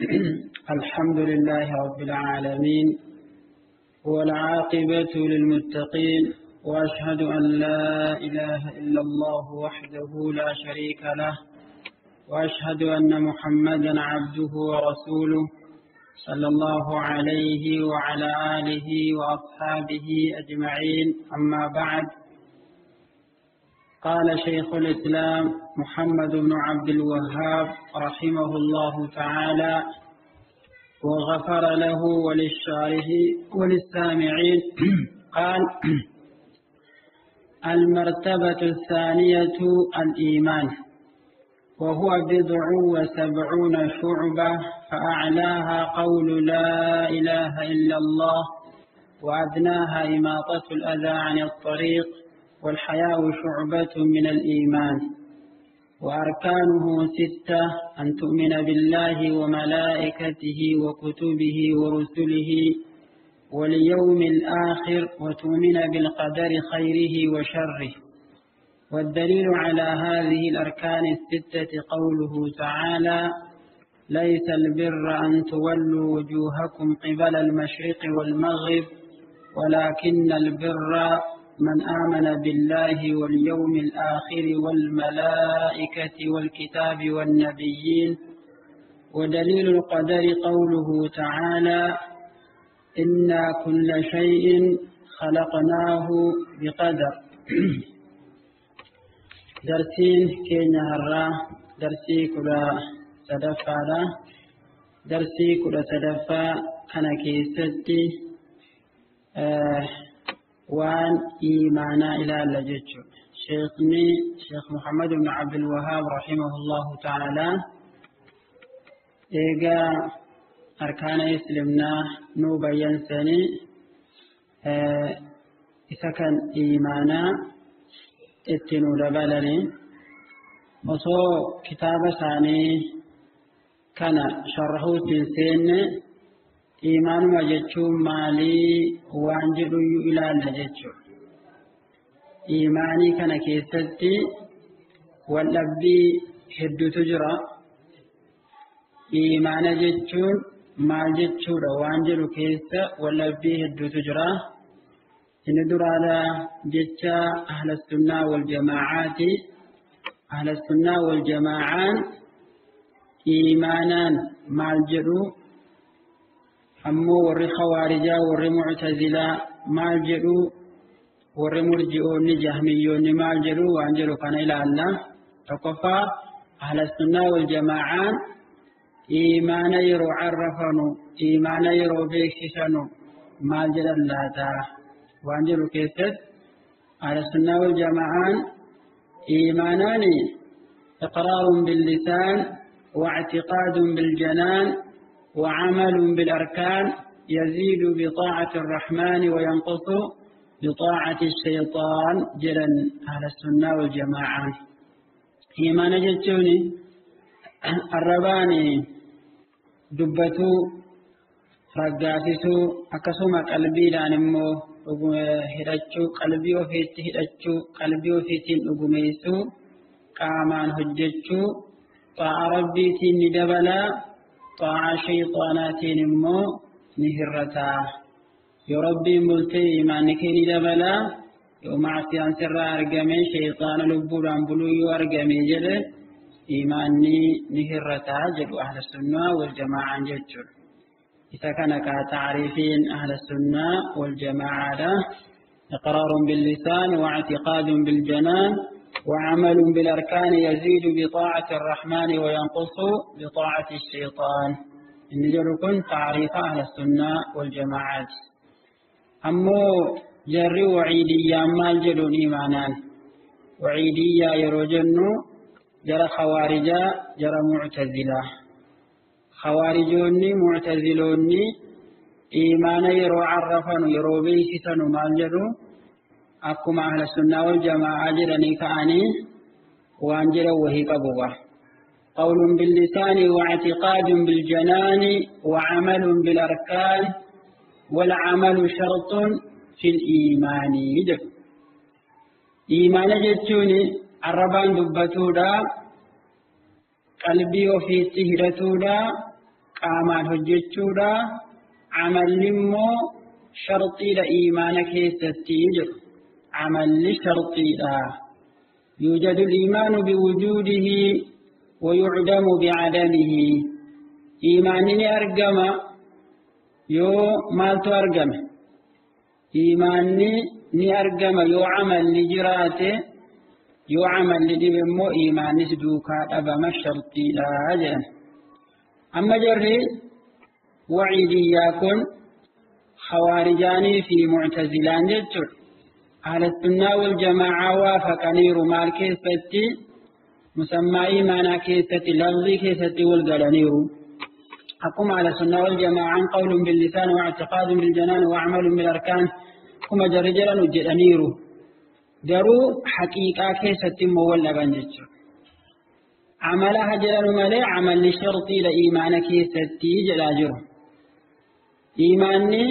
الحمد لله رب العالمين، والعاقبة للمتقين، وأشهد أن لا إله إلا الله وحده لا شريك له، وأشهد أن محمدا عبده ورسوله صلى الله عليه وعلى آله وأصحابه أجمعين. أما بعد، قال شيخ الإسلام محمد بن عبد الوهاب رحمه الله تعالى وغفر له وللشارح وللسامعين، قال: المرتبة الثانية الإيمان، وهو 70 شعبة، فأعلاها قول لا إله إلا الله، وأدناها إماطة الأذى عن الطريق، والحياء شعبة من الإيمان. وأركانه 6: أن تؤمن بالله وملائكته وكتبه ورسله واليوم الآخر، وتؤمن بالقدر خيره وشره. والدليل على هذه الأركان 6 قوله تعالى: ليس البر أن تولوا وجوهكم قبل المشرق والمغرب، ولكن البر من آمن بالله واليوم الآخر والملائكة والكتاب والنبيين. ودليل القدر قوله تعالى: إنا كل شيء خلقناه بقدر. درسين كينيا هرا درسي كلا سدفا، درسي كلا سدفا أنا كيستي وان إيمانا إلى اللجج. شيخني شيخ محمد بن عبد الوهاب رحمه الله تعالى إيجا أركان إسلامنا نو بيانساني إذا كان إيمانا اتنو دبلني وصو كتاب ثاني كان شرحه تنسين إيمان وجدتو مالي وانجلو إلى الجدتو إيماني كان كيستي والأبي هدو تجرى إيمان جدتو مال جدتو وانجلو كيست والأبي هدو تجرى. إن درالا جدت أهل السنة والجماعات، أهل السنة والجماعان إيمانا مال جدو، أمو وري خوارجا وري معتزلة مال جدو، وري مرجئون جهميون مال جدو وانجلو كان إلى الله. تقفى أهل السنة والجماعة إيمانا يرو عرفنو، إيمانا يرو بيكسنو مال جد الله وانجلو كيست. أهل السنة والجماعة إيمانان إقرار باللسان واعتقاد بالجنان وعمل بالأركان، يزيد بطاعة الرحمن وينقص بطاعة الشيطان. جلا أهل السنة والجماعة إيمان جتوني الرباني دبتو رقاسسو أكسوم قلبي لانمو هدتشو قلبي وفيت هدتشو قلبي وفيتين أقميسو قامان هجتشو طاعة ربي تين دبلا طاعة شيطاناتين مو نهرتا. يربي ملتي إيمانك دبلا يوم عصيان سر أرقمي شيطان لبوران بلو أرقمي جل إيماني نهرتا جل أهل السنة والجماعة جل. إذا كان كتعريفين أهل السنة والجماعة إقرار باللسان واعتقاد بالجنان وعمل بالأركان، يزيد بطاعة الرحمن وينقص بطاعة الشيطان. إن جركن تعريف أهل السنة والجماعات. أمو جري وعيدية مال جلون إيمانان وعيدية يروجن جرى خوارجا جرى معتزلة. خوارجوني معتزلوني إيمانا يرو عرفن يرو بيسسن مال جلو أكما أهل السنة والجماعة جرني كأني وأنجل وهي قبوة. قول باللسان واعتقاد بالجنان وعمل بالأركان، والعمل شرط في الإيمان. إيمان جتوني الربان دبتودا قلبي وفي سهرتودا qaamaan hojjechuudha. Amalli immoo sharxiidha iimaana keessatti jedhu. Amalli sharxiidha. Yuujadu al-iimaanu biwujuudihi wa yucdamu bicadamihi. Iimaanni ni argama yoo maaltu argame? Iimaanni ni argama yoo amalli jiraate, yoo amalli dhibe immoo iimaannis duukaa dhabama sharxiidha jedhan. Amma jarri waciidiyyaa kun khawarijaanii fi muctazilaan jechuudha. Ahlassunnaa wal jamaa'aa waafaqaniiru maal keessatti? Musammaa iimaanaa keessatti, lafzii keessatti wal galaniiru. Akkuma ahlassunnaa wal jamaa'aan qawluun billisaan wa i'tiqaadun biljanaan wa amaluun bilarkaan akkuma jarri jedhan jedhaniiru. Garuu haqiiqaa keessatti immoo wal dhaban jechuudha. Amala haa jedhanu malee amalli sharxiidha iimaana keessatti jedhaa jiru. Iimaanni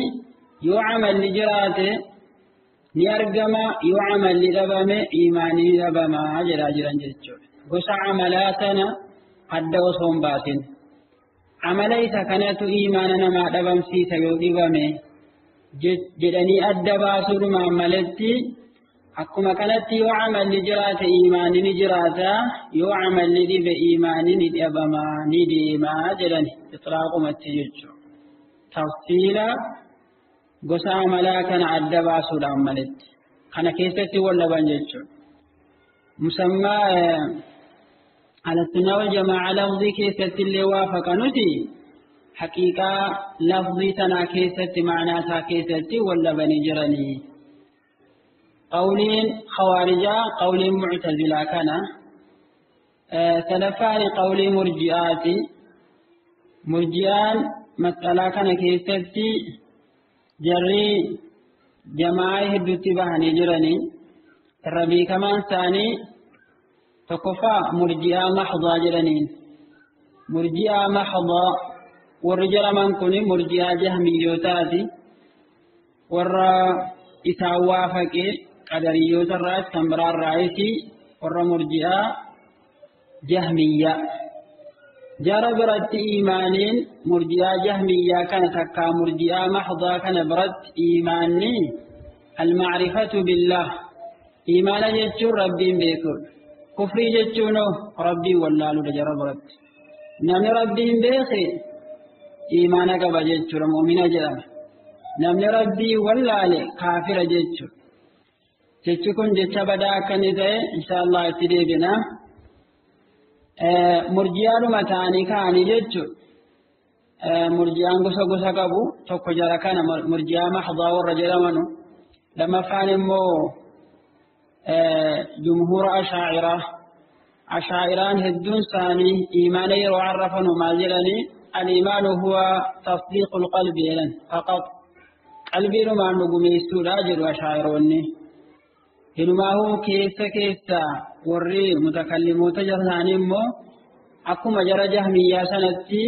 yoo amalli jiraate ni argama, yoo amalli dhabame iimaanni ni dhabama jedhaa jiran jechuudha. Gosa amalaa sana adda osoo hin baasin. Amala isa kanatu iimaana namaa dhabamsiisa yoo dhibame jedhanii adda baasuudhumaan maletti akkuma kanatti yoo amalli jiraate iimaanni ni jiraata, yoo amalli dhibe iimaanni ni dhabama ni deema jedhani itlaaqumatti jechuudha. Tafsiila gosa amalaa kana adda baasuudhaan maletti kana keessatti wal dhaban jechuudha. Musammaa ahlassunnaa wal jamaa'a lafzii keessatti illee waafaqanuti haqiiqaa lafzii sanaa keessatti ma'anaa isaa keessatti wal dhabanii jiranii. Qawliin khawaarijaa qawliin muctazilaa kana. Sadaffaan qawlii murji'aati. Murji'aan mas'alaa kana keessatti jarri jamaa hedduutti bahanii jiranii. Irra beekamaan isaanii tokkoffaa murji'aa maxdaa jedhaniin. Murji'aa maxdaa warri jedhaman kun murji'aa jahmiyyootaati. Warra isaan waafaqee qadariyyoota irraas kan biraarraayis warra murji'aa jahmiyyaa. Jara biratti iimaaniin murji'aa jahmiyyaa kana takkaa murji'aa maxdaa kana biratti iimaanni almacrifatu billaah. Iimaana jechuun rabbiin beekuudha. Kufrii jechuun rabbiin wallaaluudha jara biratti. Namni rabbiin beeke iimaana qaba jechuudha, mu'mina jedhama. Namni rabbii wallaale kaafira jechuudha. Jechi kun jecha badaa akka inni ta'e inshaallah itti deebina. Murji'aadhuma ta'anii ka'anii jechuudha. Murji'aan gosa gosa qabu tokko jara kana murji'aa maxdaa warra jedhamanu. Lammaffaan immoo jumhuura ashaa'iraa. Ashaa'iraan hedduun isaanii iimaana yeroo arrafanu maal jedhanii al-iimaanu huwa tasdiiqul qalbi jedhan faqat. Qalbiinumaan dhugumeessuudha jedhu ashaa'iroonni. Hinumaahuu keessa keessa warri mutakallimoota isaanii immoo akkuma jara jahmiyyaa sanatti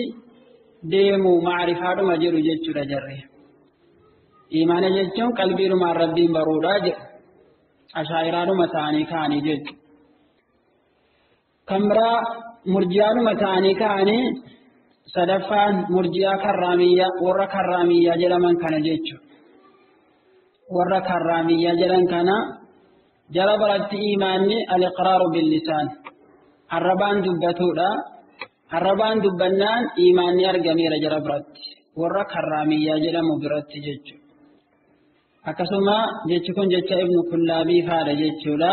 deemu macrifaadhuma jedhu jechuudha jarri. Iimaana jechuun qalbiinumaan rabbiin baruudha jedhu. Ashaa'iraadhuma ta'anii ka'anii jechuudha. Kan biraa murji'aadhuma ta'anii ka'anii sadaffaan murji'aa karraamiyyaa warra karraamiyyaa jedhaman kana jechuudha. Warra karraamiyyaa jedhan kana jara biratti iimaanni al-iqraaru billisaan arrabaan dubbatuudha. Arrabaan dubbannaan iimaanni argameera jara biratti warra karraamiyyaa jedhamu biratti jechuudha. Akkasuma jechi kun jecha Ibnu Kullaabii faadha jechuudha.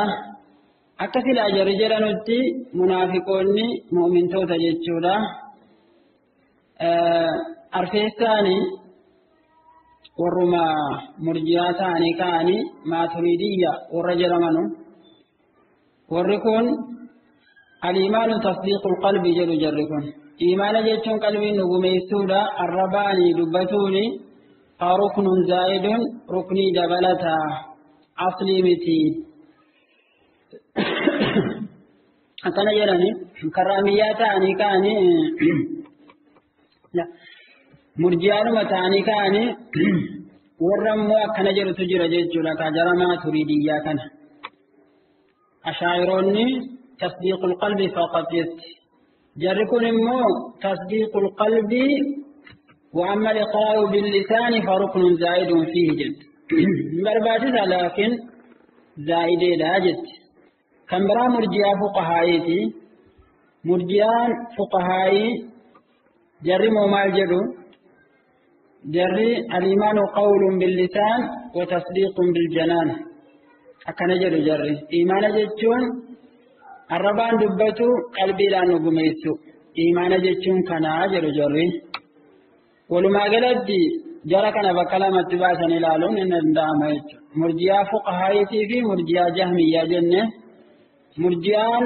Akka silaa jarri jedhanutti munaafiqoonni mu'mintoota jechuudha. Arfeessaani warruma murji'aa ta'anii ka'anii maaturidiyya warra jedhamanu. Warri kun al-iimaanu tasdiiqul qalbi jedhu jarri kun. Iimaana jechuun qalbiin dhugumeessuudha, arrabaanii dubbatuuni ruknun zaa'idun ruknii dabalataa aslii miti. Akkana jedhani karraamiyyaa ta'anii ka'anii murji'aadhuma ta'anii ka'anii warra immoo akkana jedhutu jira jechuudha ka jara maaturidiyyaa kana. Ashaa'iroonni tasdiiqul qalbi faqat jetti. Jarri kun immoo tasdiiqul qalbii wa amma liqaa'u billisaani faruknun zaa'idun fiihi jetti. Barbaachisa laakiin zaa'ideedha jetti. Kan biraa murji'aa fuqahaa'iiti. Murji'aan fuqahaa'ii jarri moo maal jedhu? Jarri al-iimaanu qawlun billisaan wa tasdiiqun biljanaan akkana jedhu jarri. Iimaana jechuun arrabaan dubbatu qalbiidhaan dhugumeessu. Iimaana jechuun kanaa jedhu jarri. Walumaa galatti jara kana bakka lamatti baasan ilaaluun hin danda'ama jechuudha. Murji'aa fuqahaa'iitii fi murji'aa jahmiyyaa jenne. Murji'aan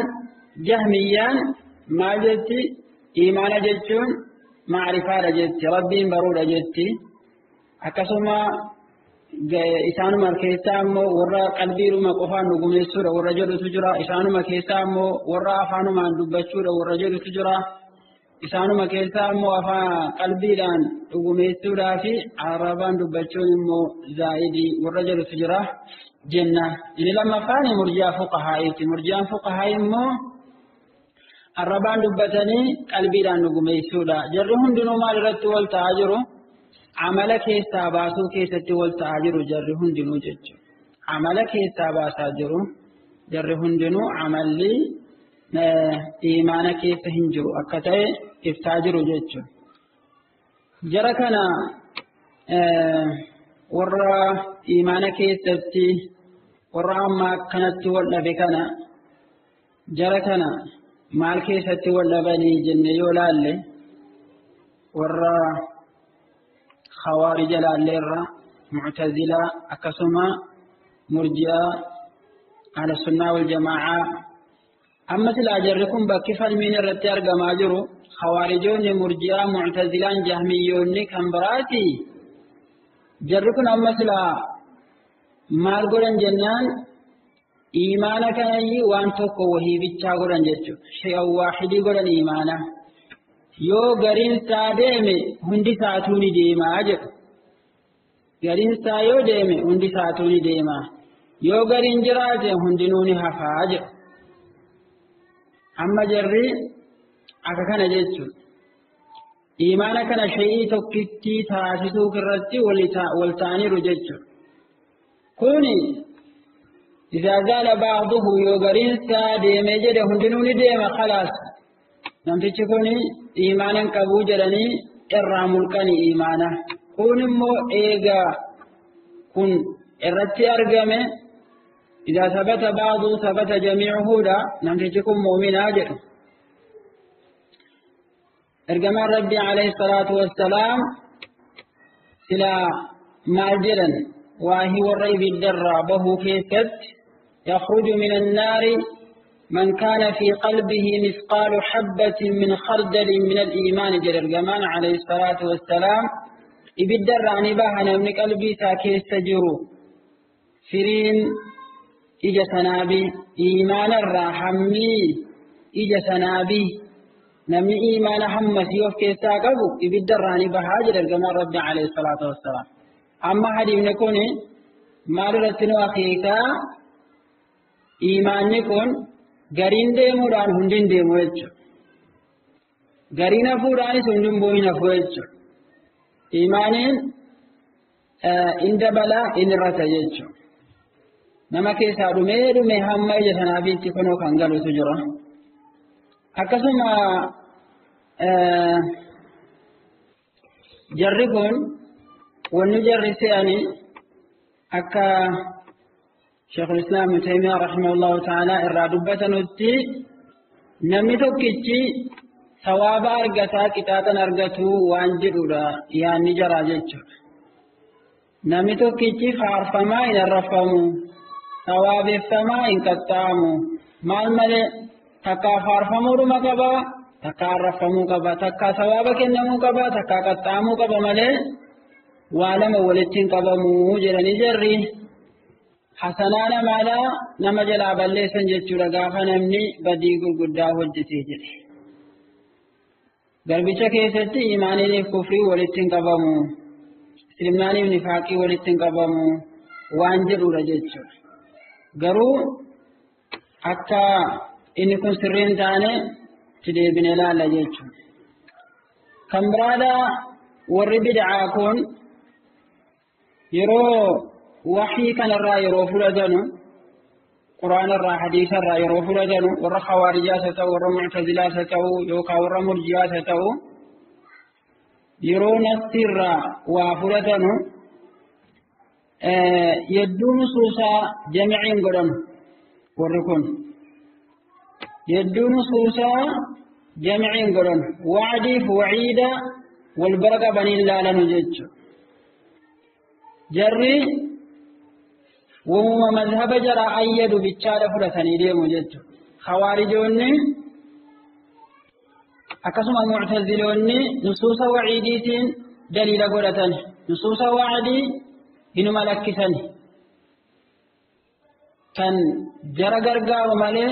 jahmiyyaan maal jetti? Iimaana jechuun maarifaadha jetti, rabbiin baruudha jetti. Akkasuma isaanuma keessaa immoo warra qalbiidhuma qofaan dhugumeessuudha warra jedhutu jira. Isaanuma keessaa immoo warra afaanumaan dubbachuudha warra jedhutu jira. Isaanuma keessaa immoo afaan qalbiidhaan dhugumeessuudhaa fi arrabaan dubbachuun immoo zaa'idii warra jedhutu jira jenna. Inni lammaffaan murji'aa fuqahaa'iiti. Murji'aan fuqahaa'ii immoo arrabaan dubbatanii qalbiidhaan dhugumeessuudha. Jarri hundinuu maal irratti wal ta'aa jiru? Amala keessaa baasuu keessatti wal ta'aa jiru jarri hundinuu jechuudha. Amala keessaa baasaa jiru jarri hundinuu amalli iimaana keessa hin jiru akka ta'e ibsaa jiru jechuudha. Jara kana warra iimaana keessatti warra amma akkanatti wal dhabe kana jara kana maal keessatti wal dhabanii jenne yoo laalle warra khawaarija laalleerra mu'tazilaa akkasuma murji'aa ahla sunnaa wal jamaa'aa. Amma silaa jarri kun bakki falmiin irratti argamaa jiru khawaarijoonni murji'aa mu'tazilaan jahmiyyoonni kan biraati. Jarri kun amma silaa maal godhan jennaan iimaana kanayyi waan tokko wahii bichaa godhan jechuudha. Shay'an waahidii godhan iimaana. Yoo gariin isaa deeme hundi isaatuu ni deemaa jedhu. Gariin isaa yoo deeme hundi isaatuu ni deema. Yoo gariin jiraate hundinuu ni hafaa jedhu. Amma jarri akka kana jechuudha. Iimaana kana shay'ii tokkitti taasisuu irratti wal ta'aniiru jechuudha. Kuni إذا زال بعضه يوغرين سادي مجد هندنون ديما خلاص نمتش كوني إيمانا كبو جلني إراملكني إيمانا كون مو إيغا كن إرتي أرقمي إذا ثبت بعضه ثبت جميعه لا نمتش كون مؤمن أجر إرقمان ربي عليه الصلاة والسلام إلى ماجلا وهو الريب الدرى به كيست يخرج من النار من كان في قلبه مثقال حبة من خردل من الإيمان. جل الجمان عليه الصلاة والسلام إبدر عن باهنا من قلبي ساكيس تجرو فرين إجا سنابي إيمان الرحمي إجا سنابي نمي إيمان حمسي وفكيسا قبو إبدر عن باها جل الجمان ربي عليه الصلاة والسلام. أما حديث نكون مال رتنو أخيكا إيمان نكون gariin deemuudhaan hundin deemu jechuudha. Gariin hafuudhaanis hundin boo'in hafu jechuudha. Imaaniin in dabalaa in irrata jechuudha. Nama keessaa dhumee dhumee hamma ija sanaafiitti kunoo kan galutu jira. Akkasuma jarri kun wanni jarri se'anii akka Sheikhul Islam Ibn Taymiyyah rahimahullahu ta'ala irraa dubbatanutti namni tokkichi sawaaba argataa qixaaxan argatu waan jedhudha yaanni jaraa jechuudha. Namni tokkichi faarfamaa hin arrafamu, sawaabeeffamaa hin qaxxaamu. Maal malee takkaa faarfamuudhuma qaba, takkaa arrafamuu qaba, takkaa sawaaba kennamuu qaba, takkaa qaxxaamuu qaba malee waa lama walitti hin qabamu jedhanii jarri. Hasanaa namaadhaa nama jalaa balleessan jechuudha gaafa namni badii gurguddaa hojjetee jedhe. Garbicha keessatti imaaniiniif kufrii walitti hin qabamu, islaamniif nifaaqii walitti hin qabamu waan jedhudha jechuudha. Garuu akka inni kun sirrii hin taane Itti deebinee ilaalla jechuudha. Kan biraadhaa warri bid'aa kun yeroo waxii kanarraa yeroo fudhatanu, quraanarraa hadiisarraa yeroo fudhatanu, warra khawaarijjaas haa ta'u, warra mu'tazilaas haa ta'u, yookaan warra murji'aas haa ta'u, yeroo nassiirraa waa fudhatanu yedduu nusuusaa jamiciin godhanu. Warri kun yedduu nusuusaa jamiciin godhanu, wacdiif waciida wal bira qabanii ilaalanu jechuudha. Jarri wamuma mazhaba jaraa ayyadu bichaadha fudhatanii deemu jechuudha. Khawaarijoonni akkasuma mu'taziloonni nusuusa waciidiitiin daliila godhatan, nusuusa wacdii hinuma lakkisan, kan jara gargaaru malee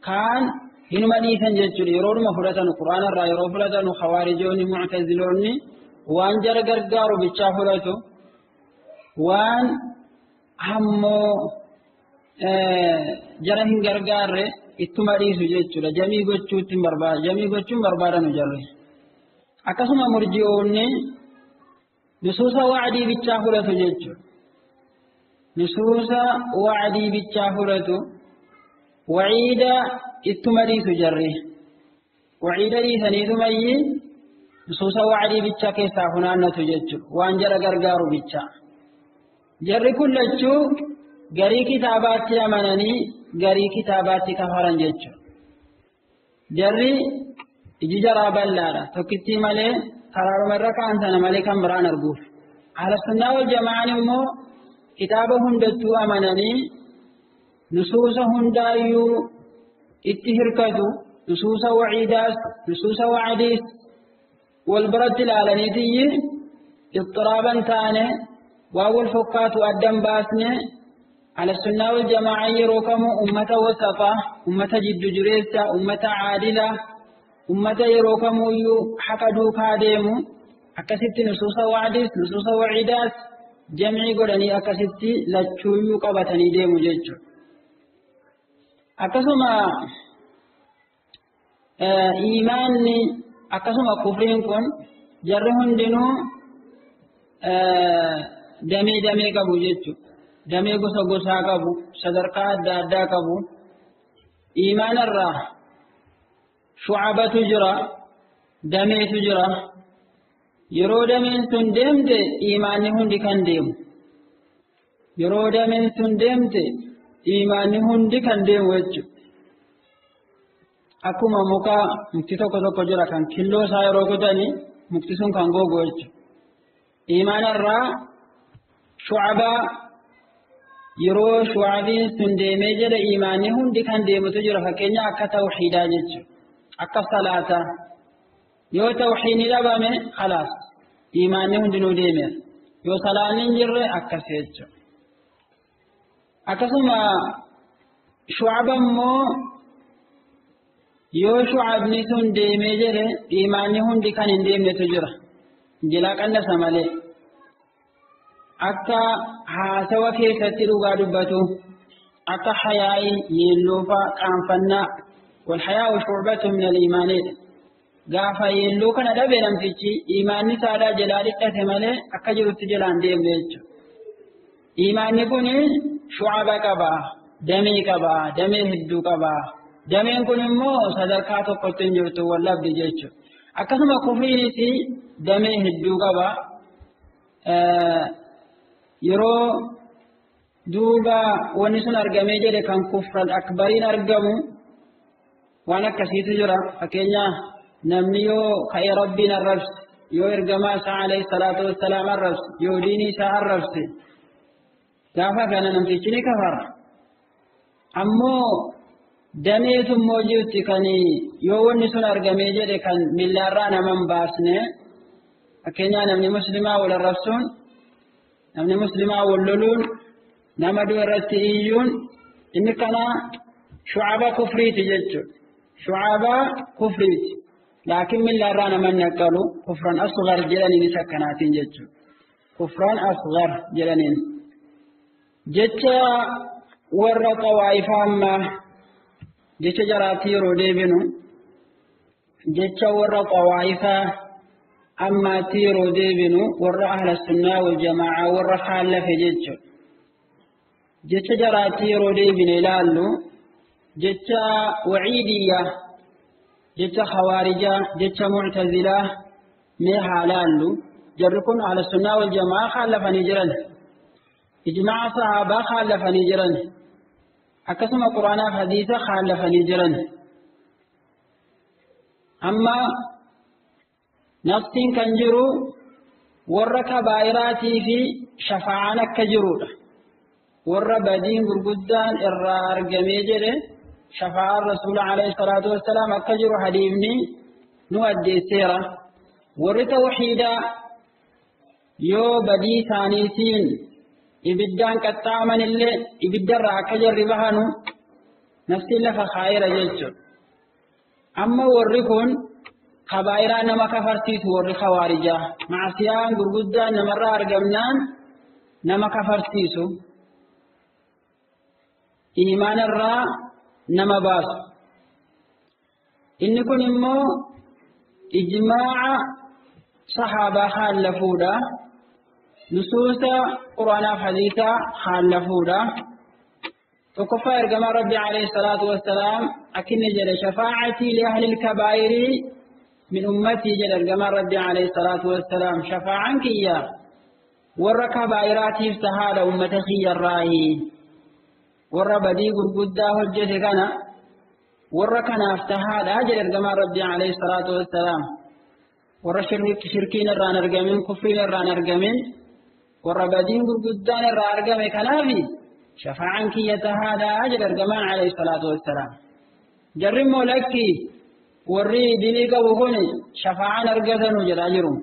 kaan hinuma dhiisan jechuudha. Yeroodhuma fudhatan, quraanarraa yeroo fudhatan, khawaarijoonni mu'taziloonni waan jara gargaaru bichaa fudhatu, waan ammoo jara hin gargaarre ittuma dhiisu jechuudha. Jamii gochuutti hin barbaadu, jamii gochuun barbaadanu jarri. Akkasuma murji'oonni nusuusa wacdii bichaa fudhatu jechuudha. Nusuusa wacdii bichaa fudhatu, waciida ittuma dhiisu jarri. Waciida dhiisaniitumayyi nusuusa wacdii bichaa keessaa funaannatu jechuudha, waan jara gargaaru bichaa. Jarri kun lachuu garii kitaabaatti amananii garii kitaabaatti kafaran jechuudha. Jarri iji jaraa bal'aadha. Tokkittii malee karaaruma irra ka'an sana malee kan biraan arguuf. Ahlusunnaa wal jama'aan immoo kitaaba hundattuu amananii nusuusa hundaayyuu itti hirkatu, nusuusa waciidaas nusuusa wacdiis wal biratti ilaalaniitiyyi ixxiraaban taane waan wal fokkaatu addan baasne. Ahlusunnaa wal jama'aan yeroo kamuu ummata wasafa, ummata jiddu jireessa, ummata caadila, ummata yeroo kamuuyyuu haqa duukaa deemu. Akkasitti nusuusa wacdiis nusuusa waciidaas jamcii godhanii akkasitti lachuuyyuu qabatanii deemu jechuudha. Akkasuma iimaanni akkasuma kufriin kun jarri hundinuu damee damee qabu jechuudha. Damee gosa gosaa qabu, sadarkaa adda addaa qabu. Iimaanarraa shucabatu jira, dameetu jira. Yeroo dameen sun deemte iimaanni hundi kan deemu. Yeroo dameen sun deemte iimaanni hundi kan deemu jechuudha. Akkuma muka mukti tokko tokko jira kan killoo isaa yeroo kutanii mukti sun kan gogu jechuudha. Iimaanarraa shucabaa yeroo shucabiin sun deemee jedhe iimaanni hundi kan deemutu jira. Fakkeenya akka tawxiidaa jechuudha. Akka salaataa. Yoo tawxiidni dhabame khalaas iimaanni hundinuu deemeera. Yoo salaanni hin jirre akkas jechuudha. Akkasuma shucaba immoo yoo shucabni sun deemee jedhe iimaanni hundi kan hin deemnetu jira. Jilaa qannasa malee. Akka haasawa keessatti dhugaa dubbatu, akka hayaa'i yeelloofaa qaanfannaa, wal hayaa'u shucbatu min al-iimaanidha. Gaafa yeelloo kana dhabe namtichi iimaanni isaadhaa jalaa dhidhate malee akka jirutti jalaan deemne jechuudha. Iimaanni kun shucaba qaba, damee qaba, damee hedduu qaba. Dameen kun immoo sadarkaa tokkotti hin jirtu, wal dhabdi jechuudha. Akkasuma kufriinis damee hedduu qaba. Yeroo duuba wanni sun argamee jedhe kan kufran akbariin argamu waan akkasiitu jira. Fakkeenyaa namni yoo ka'ee rabbiin arrabse, yoo ergamaa isaa alayhi salaatu wassalaam arrabse, yoo diinii isaa arrabse, gaafa kana namtichi ni kafara. Ammoo dameetu immoo jirti kan yoo wanni sun argamee jedhe kan millaarraa nama hin baasne. Fakkeenyaa namni muslimaa wal arrabsuun, namni muslimaa wal loluun, nama du'a irratti iyyuun inni kana shucaba kufriiti jechuudha. Shucaba kufriiti. Laakiin millaarraa nama hin naqqalu, kufran asghar jedhaniin isa akkanaatiin jechuudha. Kufran asghar jedhaniin. Jecha warra xawaa'ifaa ammaa jecha jaraatti yeroo deebinu Jecha warra xawaa'ifaa ammaatti yeroo deebinu, warra ahla sunnaa wal jamaa warra khaallafe jechuudha. Jecha jaraatti yeroo deebine ilaallu, jecha waciidiyyaa, jecha khawaarijaa, jecha muctazilaa mee haa laallu. Jarri kun ahla sunnaa wal jamaa khaalafanii jiran, ijmaa'a sahaabaa khaalafanii jiran, akkasuma quraanaaf hadiisa khaalafanii jiran. Amma nafsiin kan jiru warra kabaa'iraatii fi shafaa'aan akka jirudha. Warra badiin gurguddaan irraa argamee jedhe shafaa'aan rasuula alayhi salaatu wassalaam akka jiru hadiifni nu addeesseera. Warri tawxiidaa yoo badii isaaniitiin ibiddaan qaxxaaman illee ibiddarraa akka jarri bahanu nafsiin lafa kaa'eera jechuudha. Amma warri kun kabaa'iraa nama kafarsiisu, warri khawaarijaa macsiyaan gurguddaan namarraa argamnaan nama kafarsiisu, iimaanarraa nama baasu. Inni kun immoo ijmaa'a sahaabaa khaallafuudha, nusuusa quraanaaf hadiisaa khaallafuudha. Tokkoffaa, ergamaa rabbi alayhi salaatu wassalaam akkinni jedhe: "Shafaacatii li ahli lkabaa'iri min ummatii" jedhe ergamaa rabbi alayhi salaatu wassalaam. Shafaa'aan kiyya warra kabaa'iraatiif tahaadha ummata kiyyarraahi. Warra badii gurguddaa hojjete kana, warra kanaaf tahaadha jedhe ergamaa rabbi alayhi salaatu wassalaam. Warra shirkiin irraan argamin, kufriin irraan argamin, warra badiin gurguddaan irraa argame kanaafi shafaa'aan kiyya tahaadha jedhe ergamaan alayhi salaatu wassalaam. Jarri immoo lakki, warri dilii qabu kun shafaa'aan argatanu jedhaa jiru.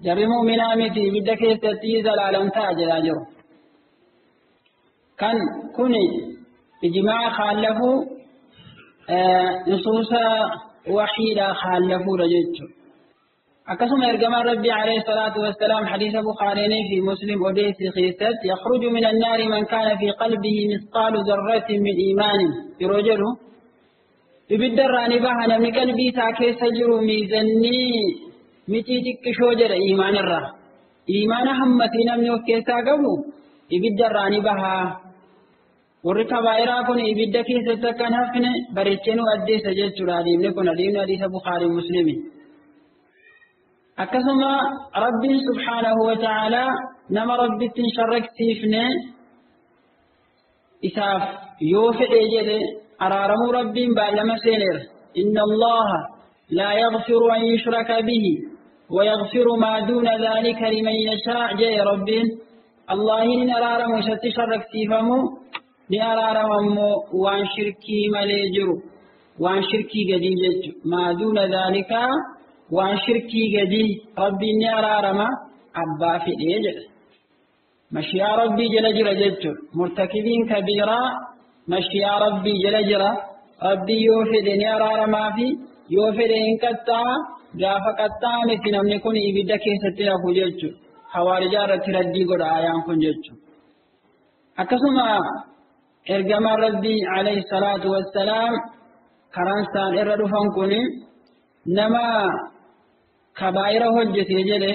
Jarri mu'minaa miti, ibidda keessatti zalaalam ta'a jedhaa jiru. Kan kuni ijmaa khaalafuu, nusuusa waxiidhaa khaallafuudha jechuudha. Akkasuma ergamaan rabbii alayhi salaatu wassalaam hadiisa Bukhaarinii fi Muslim odeessi keessatti "Yakhruju min annaari man kaana fi qalbihi misqaalu zarratin min iimaanin" yeroo jedhu, ibidda irraa ni baha namni qalbii isaa keessa jiru miizannii micii xiqqishoo jedha iimaanirraa. Iimaana hammasii namni of keessaa qabu ibidda irraa ni baha. Warri kabaa'iraa kun ibidda keessatti akka hin hafne bareechee nu addeessa jechuudha hadiisni kun, hadiisni hadiisa Bukhaarii Muslimi. Akkasuma rabbiin subhaanahu wa ta'aalaa nama rabbitti hin sharraksiifne isaaf yoo fedhe jedhe araaramuu rabbiin baallama seeneera. "Inna Allaha laa yaghfiru an yushraka bihi wa yaghfiru maa duuna dhaalika liman yashaa" jedhe rabbiin. Allahin hin araaramu isatti sharraksiifamu, ni araarama immoo waan shirkii malee jiru, waan shirkii gadii jechu. Maa duuna dhaalika, waan shirkii gadii rabbiin ni araarama abbaa fedhee jedha. Mashiyaa rabbii jala jira jechuudha. Murtakibiin kabiiraa mashiyaa rabbii jala jira. Rabbii yoo fedhe ni araaramaa fi yoo fedhe hin qaxxaa. Gaafa qaxxaameti namni kun ibidda keessatti hafu jechuudha. Hawaarijaa irratti raddii godha ayaan kun jechuudha. Akkasuma ergamaan rabbii alayhi salaatu wassalaam karaan isaan irra dhufan kun nama kabaa'ira hojjete jedhe,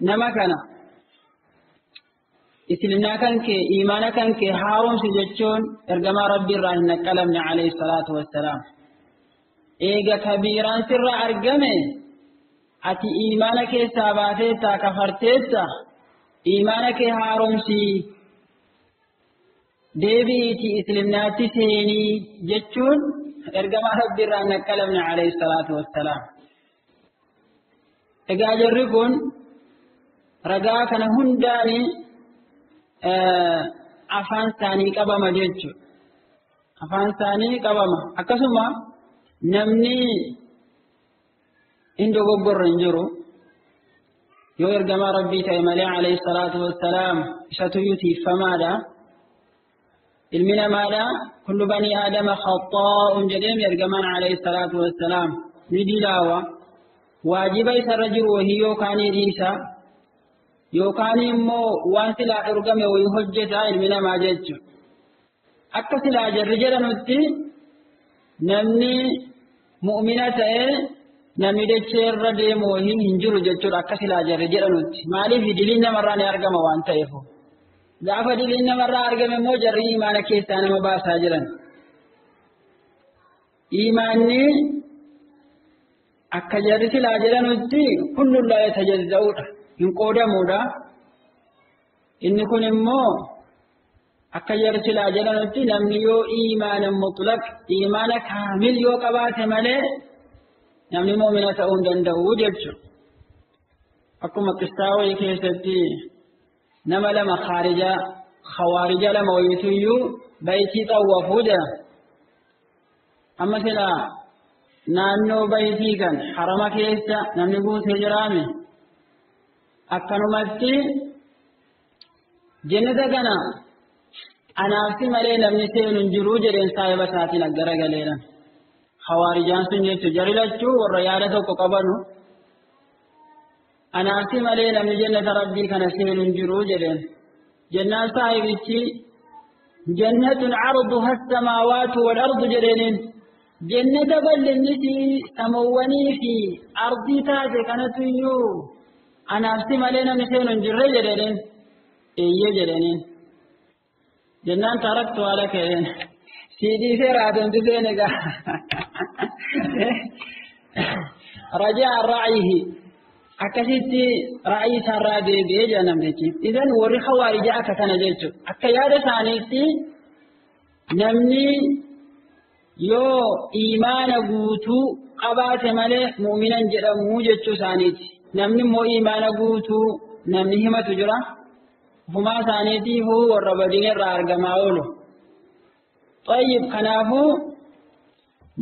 nama kana islimnaa kan kee, imaana kan kee haaromsi jechuun ergamaa rabbii irraa hin naqqalamne alayhi salaatu wassalaam. Eega kabiiraan sirra argame ati imaana keessaa baateetta, kafarteetta, imaana kee haaromsi, deebi'iiti islimnaatti seenii jechuun ergamaa rabbii irraa hin naqqalamne alayhi salaatu wassalaam. Egaa jarri kun ragaa kana hundaani afaan isaanii qabama jechuudha. Afaan isaanii qabama. Akkasuma namni hin dogoggorre hin jiru. Yoo ergamaa rabbii ta'e malee alayhi salaatu wassalaam, isatuyyuu tiiffamaadha. Ilmi namaadha, "Kullu banii aadama khaxaa'un" jedheem ergamaan alayhi salaatu wassalaam. Ni dilaawa. Waajiba isarra jiru wahii yookaan ni dhiisa. Yookaan immoo waan silaa dhorgame wayii hojjeta ilmi namaa jechuudha. Akka silaa jarri jedhanutti Namni mu'mina ta'e namni dachee irra deemu waliin hin jiru jechuudha akka silaa jarri jedhanutti. Maaliif diliin namarraa ni argama waan ta'eef. Gaafa diliin namarraa argame immoo jarri imaana keessaa nama baasaa jiran. Imaanni akka jarri silaa jedhanutti kulluun laa yatajazza'uudha. Hin qoodamuudha. Inni kun immoo akka jarri silaa jedhanutti namni yoo imaana mutlaq imaana kaamil yoo qabaate malee namni mu'mina ta'uu hin danda'u jechuudha. Akkuma qissaa wayii keessatti nama lama khawaarija lama wayiituyyuu baytii xawwafuu jedha. Amma silaa naannoo baytii kan harama keessa namni guutee jiraame akkanumatti jannata kana anaafsi malee namni seenu hin jiru jedheen saahiba isaatiin aggaragaleera. Khawaarijaan sun jechuun jarri lachuu warra yaada tokko qabanu anaafsi malee namni jannata rabbii kana seenu hin jiru jedheen. Jennaan saahibichi jannatun arduha as-samaawaatu wal ardu jedheeniin jannata bal'inni samoowwanii fi ardii taate kanatu iyyuu anaafsi malee namni seenu hin jirre jedheeniin. Eeyyee jedheeniin. Jennaan taraktu haala ka'een. Siidii seeraatumti seene gaa. Rajaa ra'yihi. Akkasitti ra'yii isaarraa deebi'ee jira namtichi. Idan warri khawaarijaa akka kana jechuudha. Akka yaada isaaniitti namni yoo imaana guutuu qabaate malee mu'minan jedhamu jechuu isaaniiti. Namni immoo imaana guutuu namni himatu jira. Ufumaa isaaniitiifuu warra badiin irraa argamaa oolu. Tayyib kanaafuu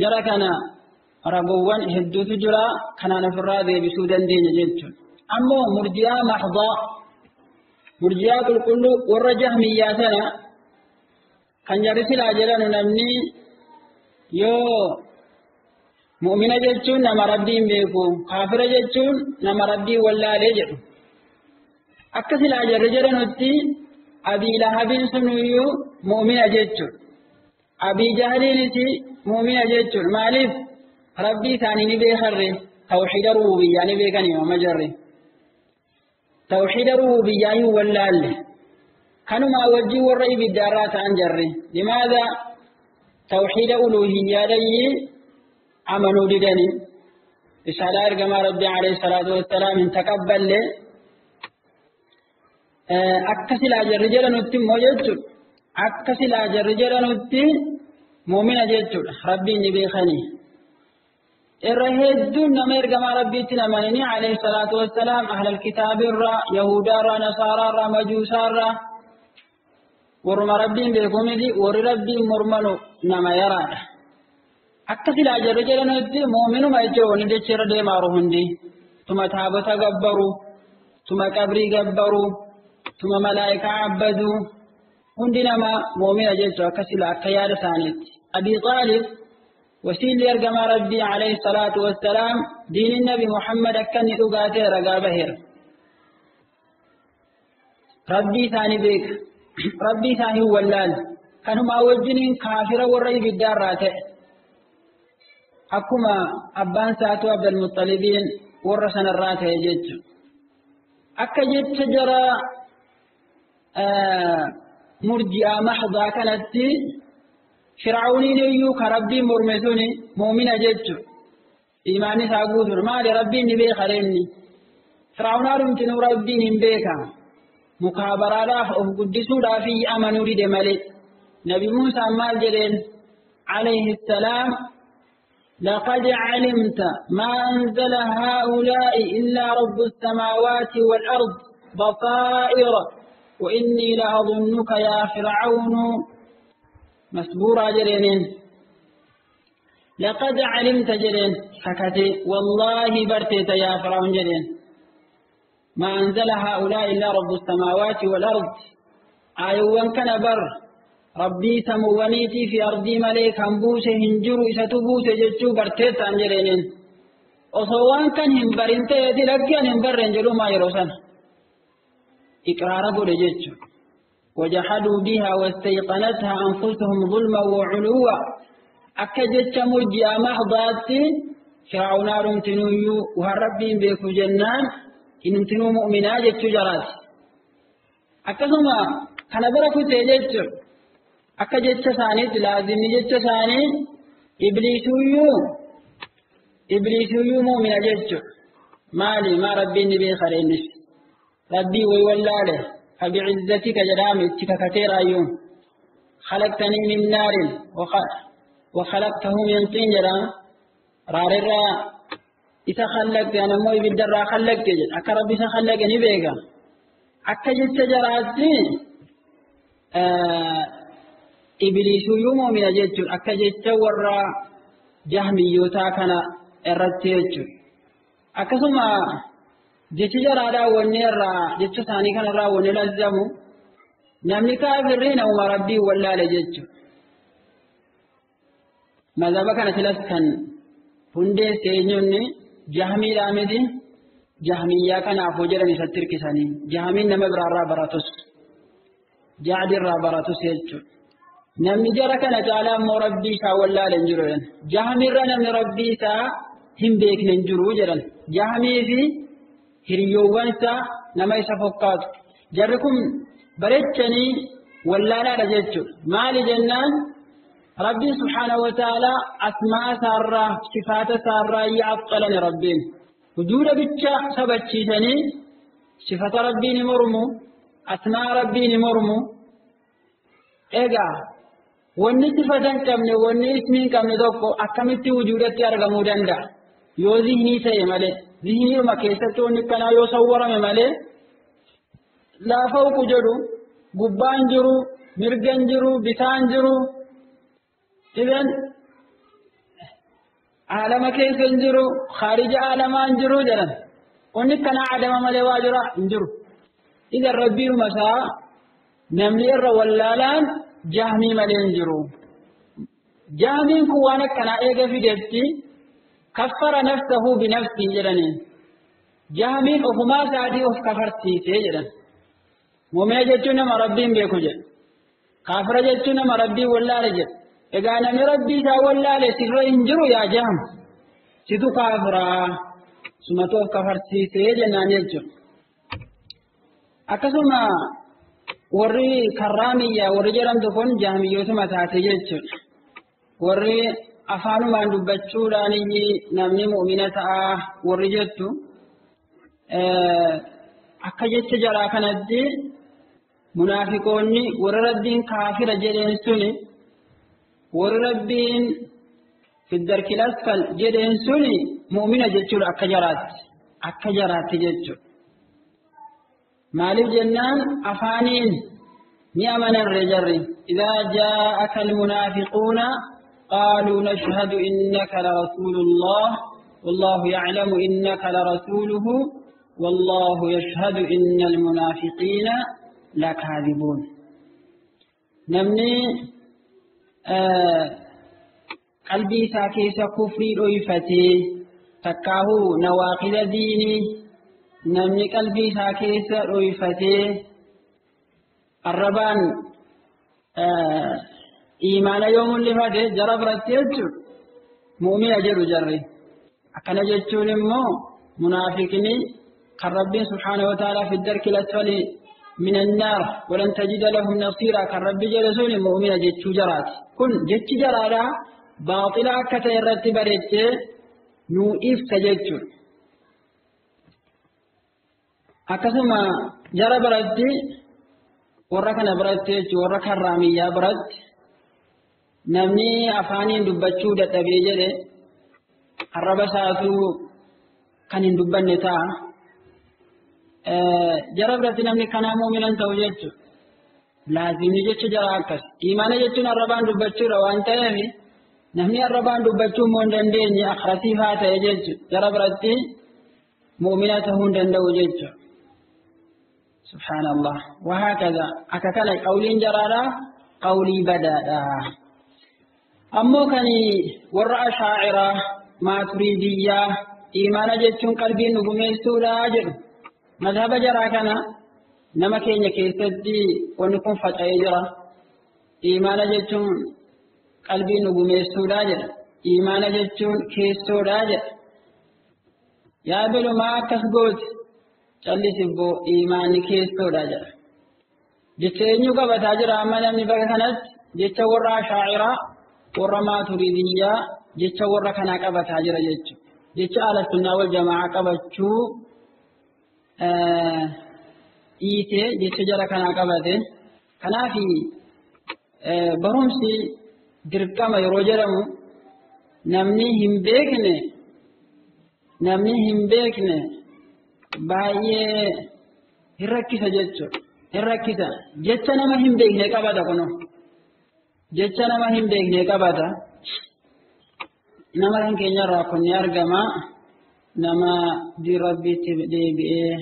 jara kana ragoowwan hedduutu jira kanaan ofirraa deebisuu dandeenya jechuudha. Ammoo murji'aa mahdaa murji'aa qulqulluu warra jahmiyyaa sana kan jarri silaa jedhanu namni yoo mu'mina jechuun nama rabbiin beeku kaafira jechuun nama rabbiin wallaalee jedhu. Akka silaa jarri jedhanutti Abii Lahabiin sunuyyuu mu'mina jechuudha. Abii Jahliinis mu'mina jechuudha. Maaliif rabbii isaanii ni beekarre tawxiida rububiyyaa ni beekanii amma jarri. Tawxiida rububiyyaa hin wallaalle. Kanumaa wajjin warra ibiddaarraa ta'an jarri. Limaadha tawxiida uluuhiyyaa dhayyii amanuu didanii. Risaalaa ergamaa rabbii alayhi salaatu wassalaam hin taqabballe. Akka silaa jarri jedhanutti immoo jechuudha. Akka silaa jarri jedhanutti mu'mina jechuudha. Rabbiin ni beekanii. Irra hedduun nama ergamaa rabbiitti amananii alayhi salaatu wassalaam ahlal kitaabirraa, yahudaarraa, nasaaraarraa, majuusaarraa warruma rabbiin beeku miti warri rabbiin mormanu nama yaraadha. Akka silaa jarri jedhanutti mu'minuma jechuudha wanni jecha irra deemaa jiru hundi. Tuma taabota gabbaru, tuma qabrii gabbaru, tuma malaayikaa abbadu hundi nama mu'mina jechuudha akka silaa akka yaada isaaniitti. Abii Xaalib wasiilli ergamaa rabbii alayhi salaatu wassalaam diiniin nabi Muhammad akka inni dhugaatee ragaa baheera. Rabbii isaanii beeka. Rabbii isaanii hin wallaalu. Kanumaa wajjiniin kaafira warra ibiddaarraa ta'e. Akkuma abbaan isaatu Abdulmuxxalibiin warra sanarraa ta'e jechuudha. Akka jecha jara murji'aa mahdaa kanatti Fir'aawuniin iyyuu ka rabbiin morme suni mu'mina jechuudha. Imaanni isaa guutuudha. Maali rabbiin ni beeka reenni. Fir'aawunaadhumtinuu rabbiin hin beeka. Mukaabaraadhaaf of guddisuudhaaf amanuu dide malee. Nabi Muusaan maal jedheen? Alayhi salaam لقد علمت ما أنزل هؤلاء إلا رب السماوات والأرض بصائر وإني لأظنك يا فرعون مسبورا جرين. لقد علمت جرين حكتي والله برتيت يا فرعون جرين ما أنزل هؤلاء إلا رب السماوات والأرض آيوان كان بر ربي سموانيتي في أرضي ملك همبوسه هنجرو إستبوسه جتشو برتيت عن جرين وصوان كان همبرنتي يدي همبرن جلو ما يروسن إقرار قول جتشو وجحدوا بها واستيقنتها أنفسهم ظلما وعلوا. Akka jecha murji'aa mahdaatti Fir'aawnaa dhumtinuyyuu waan Rabbiin beeku jennaan hinumtinuu mu'minaa jechuu jaraati. Akkasuma kana bira kutee jechuun akka jecha isaaniitti laazimni jecha isaanii ibliisuyyuu mu'mina jechuudha. Maali maa Rabbiin ni beeka innis Rabbii way wallaale fabi'izzatika jedhaame itti kakateeraayyuu khalaqtanii min naarin wa khalaqtahu min tiin jedhaama raarerraa isa khallaqte ani ammoo ibiddarraa khallaqte jedha akka Rabbi isa khallaqe ni beeka. Akka jecha jaraatti ibliisuyyuu mu'mina jechuudha akka jecha warra jahmiyyootaa kana irratti jechuudha. Akkasuma jechi jaraadhaa wanni irraa jecha isaanii kanarraa wanni lazzamu namni kaafirri namuma Rabbii wallaale jechuudha. Mazhaba kana silas kan hundeesse eenyuun jahmiidhaa miti jahmiyyaa kanaafuu jedhan isatti hirkisanii jahmiin nama biraarraa baratus jacdirraa baratus jechuudha. Namni jara kana caalaa immoo Rabbii isaa wallaale hin jiru jedhan. Jahmiirra namni Rabbii isaa hin beekne hin jiru jedhan. Jahmii fi hiriyoowwan isaa nama isa fokkaatu. Jarri kun bareechanii wallaalaadha jechuudha. Maali jennaan Rabbiin subhaanahu wa ta'aalaa asmaa isaarraa sifaata isaarraa yaa'axxalani Rabbiin. Wujuuda bicha sabachiisanii sifata Rabbiin ni mormu, asmaa Rabbiin ni mormu. Egaa wanni sifata hin qabne wanni ismii hin qabne tokko akkamitti wujuudatti argamuu danda'a? Yoo zihnii ta'e malee, zihniidhuma keessatti wanni kanaa yoo sawwarame malee laa fawqu jedhu gubbaan jiru, mirgan jiru, bitaan jiru, idan aalama keessa hin jiru, khaarija aalamaa hin jiru jedhan. Wanni kanaa adama malee waa jira hin jiru. Idan Rabbiinuma isaa namni irra wallaalaan jahmii malee hin jiru. Jahmiin kun waan akkanaa eega fidetti kaffara nafsahu binafsii jedhaniin. Jahmiin ofumaa isaatii of kafarsiisee jedhan. Mu'mina jechuun nama Rabbiin beeku jedha. Kaafira jechuun nama Rabbiin wallaale jedha. Egaa namni Rabbii isaa wallaale sirra hin jiru yaa jahm. Situ kaafiraa sumatu of kafarsiisee jennaan jechuudha. Akkasuma warri karraamiyyaa warri jedhamtu kun jahmiyyootuma taate jechuudha. Warri afaanumaan dubbachuudhaan namni mu'mina ta'a warri jettu akka jecha jaraa kanatti munaafiqoonni warra Rabbiin kaafira jedheen suni warri Rabbiin fiddarkil asfal jedheen suni mu'mina jechuudha akka jaraatti jechuudha. Maaliif jennaan afaaniin ni amanarre jarri idaa jaa'aka almunaafiquuna qaaluu nashhadu innaka larasuulullah wallaahu ya'lamu innaka larasuuluhu wallaahu yashhadu inna almunaafiqiina lakaadibuun. Namni qalbii isaa keessa kufrii dhoyfatee takkaahuu nawaaqida diinii namni qalbii isaa keessa dhoyfatee arrabaan iimaana yoo mul'ifate jara biratti jechuudha mu'mina jedhu jarri. Akkana jechuun immoo munaafiqni kan Rabbiin subhaanahu wa ta'aalaa fi darkil asfali min annaar walan tajida lahum nasiira kan Rabbi jedhe suni mu'mina jechuu jaraati. Kun jechi jaraadhaa baaxila akka ta'e irratti bareechee nuu ibsa jechuudha. Akkasuma jara biratti warra kana biratti jechuudha warra karraamiyyaa biratti namni afaaniin dubbachuu dadhabee jedhe arraba isaatuu kan hin dubbanne ta'a. Jara biratti namni kanaa mu'minan ta'u jechuudha. Laazimni jecha jara akkas. Imaana jechuun arrabaan dubbachuudha waan ta'eef namni arrabaan dubbachuu immoo hin dandeenye akhrasiif haa ta'e jechuudha. Jara biratti mu'mina ta'uu hin danda'u jechuudha. Subhaanallah. Wahaakaza akka kana qawliin jaraadhaa qawlii badaadha. Ammoo kan warra ashaa'iraa maaturiidiyyaa imaana jechuun qalbiin dhugumeessuudha jedhu. Mazhaba jaraa kana nama keenya keessatti wanni kun faca'ee jira. Imaana jechuun qalbiin dhugumeessuudha jedha. Iimaana jechuun keessoodha jedha. Yaa belumaa akkas gooti callisibboo iimaanni keessoodha jedha. Jecha eenyu qabataa jira amma namni bakka kanatti jecha warra Ashaa'iraa warra Maaturidiyyaa jecha warra kanaa qabataa jira jechuudha. Jecha Ahlusunnaa wal Jamaa qabachuu dhiisee jecha jara kanaa qabate. Kanaaf barumsi dirqama yeroo jedhamu namni hin beekne baay'ee hin rakkisa jechuudha. Hin rakkisa. Jecha nama hin beekne qabata kunoo. Jecha nama hin beekne qabata. Nama kan keenyarraa kun ni argama. Nama diin Rabbiitti deebi'ee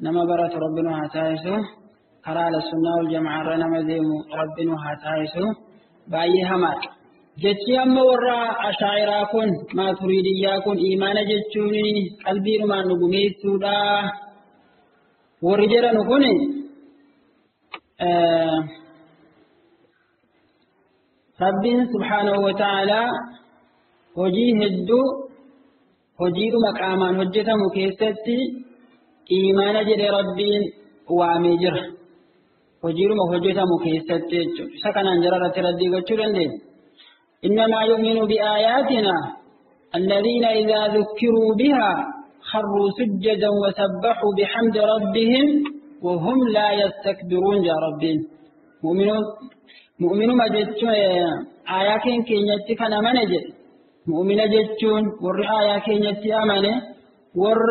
nama baratu Rabbi nu haa taasisu. Karaa Ahlusunnaa wal Jamaa'arra nama deemu Rabbi nu haa taasisu. Baay'ee hamaadha. Jechi amma warra Ashaa'iraa kun Maaturidiyyaa kun iimaana jechuun qalbiinumaan dhugumeessuudha. Warri jedhanu kun Rabbiin subhaanahu wa ta'aalaa hojii hedduu hojiidhuma qaamaan hojjetamu keessatti iimaana jedhee Rabbiin waamee jira. Hojiidhuma hojjetamu keessatti jechuudha. Isa kanaan jara irratti raddii gochuu dandeenya. إنما يؤمن بآياتنا الذين إذا ذكروا بها خروا سجدا وسبحوا بحمد ربهم وهم لا يستكبرون. يا ربين مؤمن ما جتشون آياتين كينيتي كان أمانة مؤمن جتشون ور آياتين يتي أمانة ور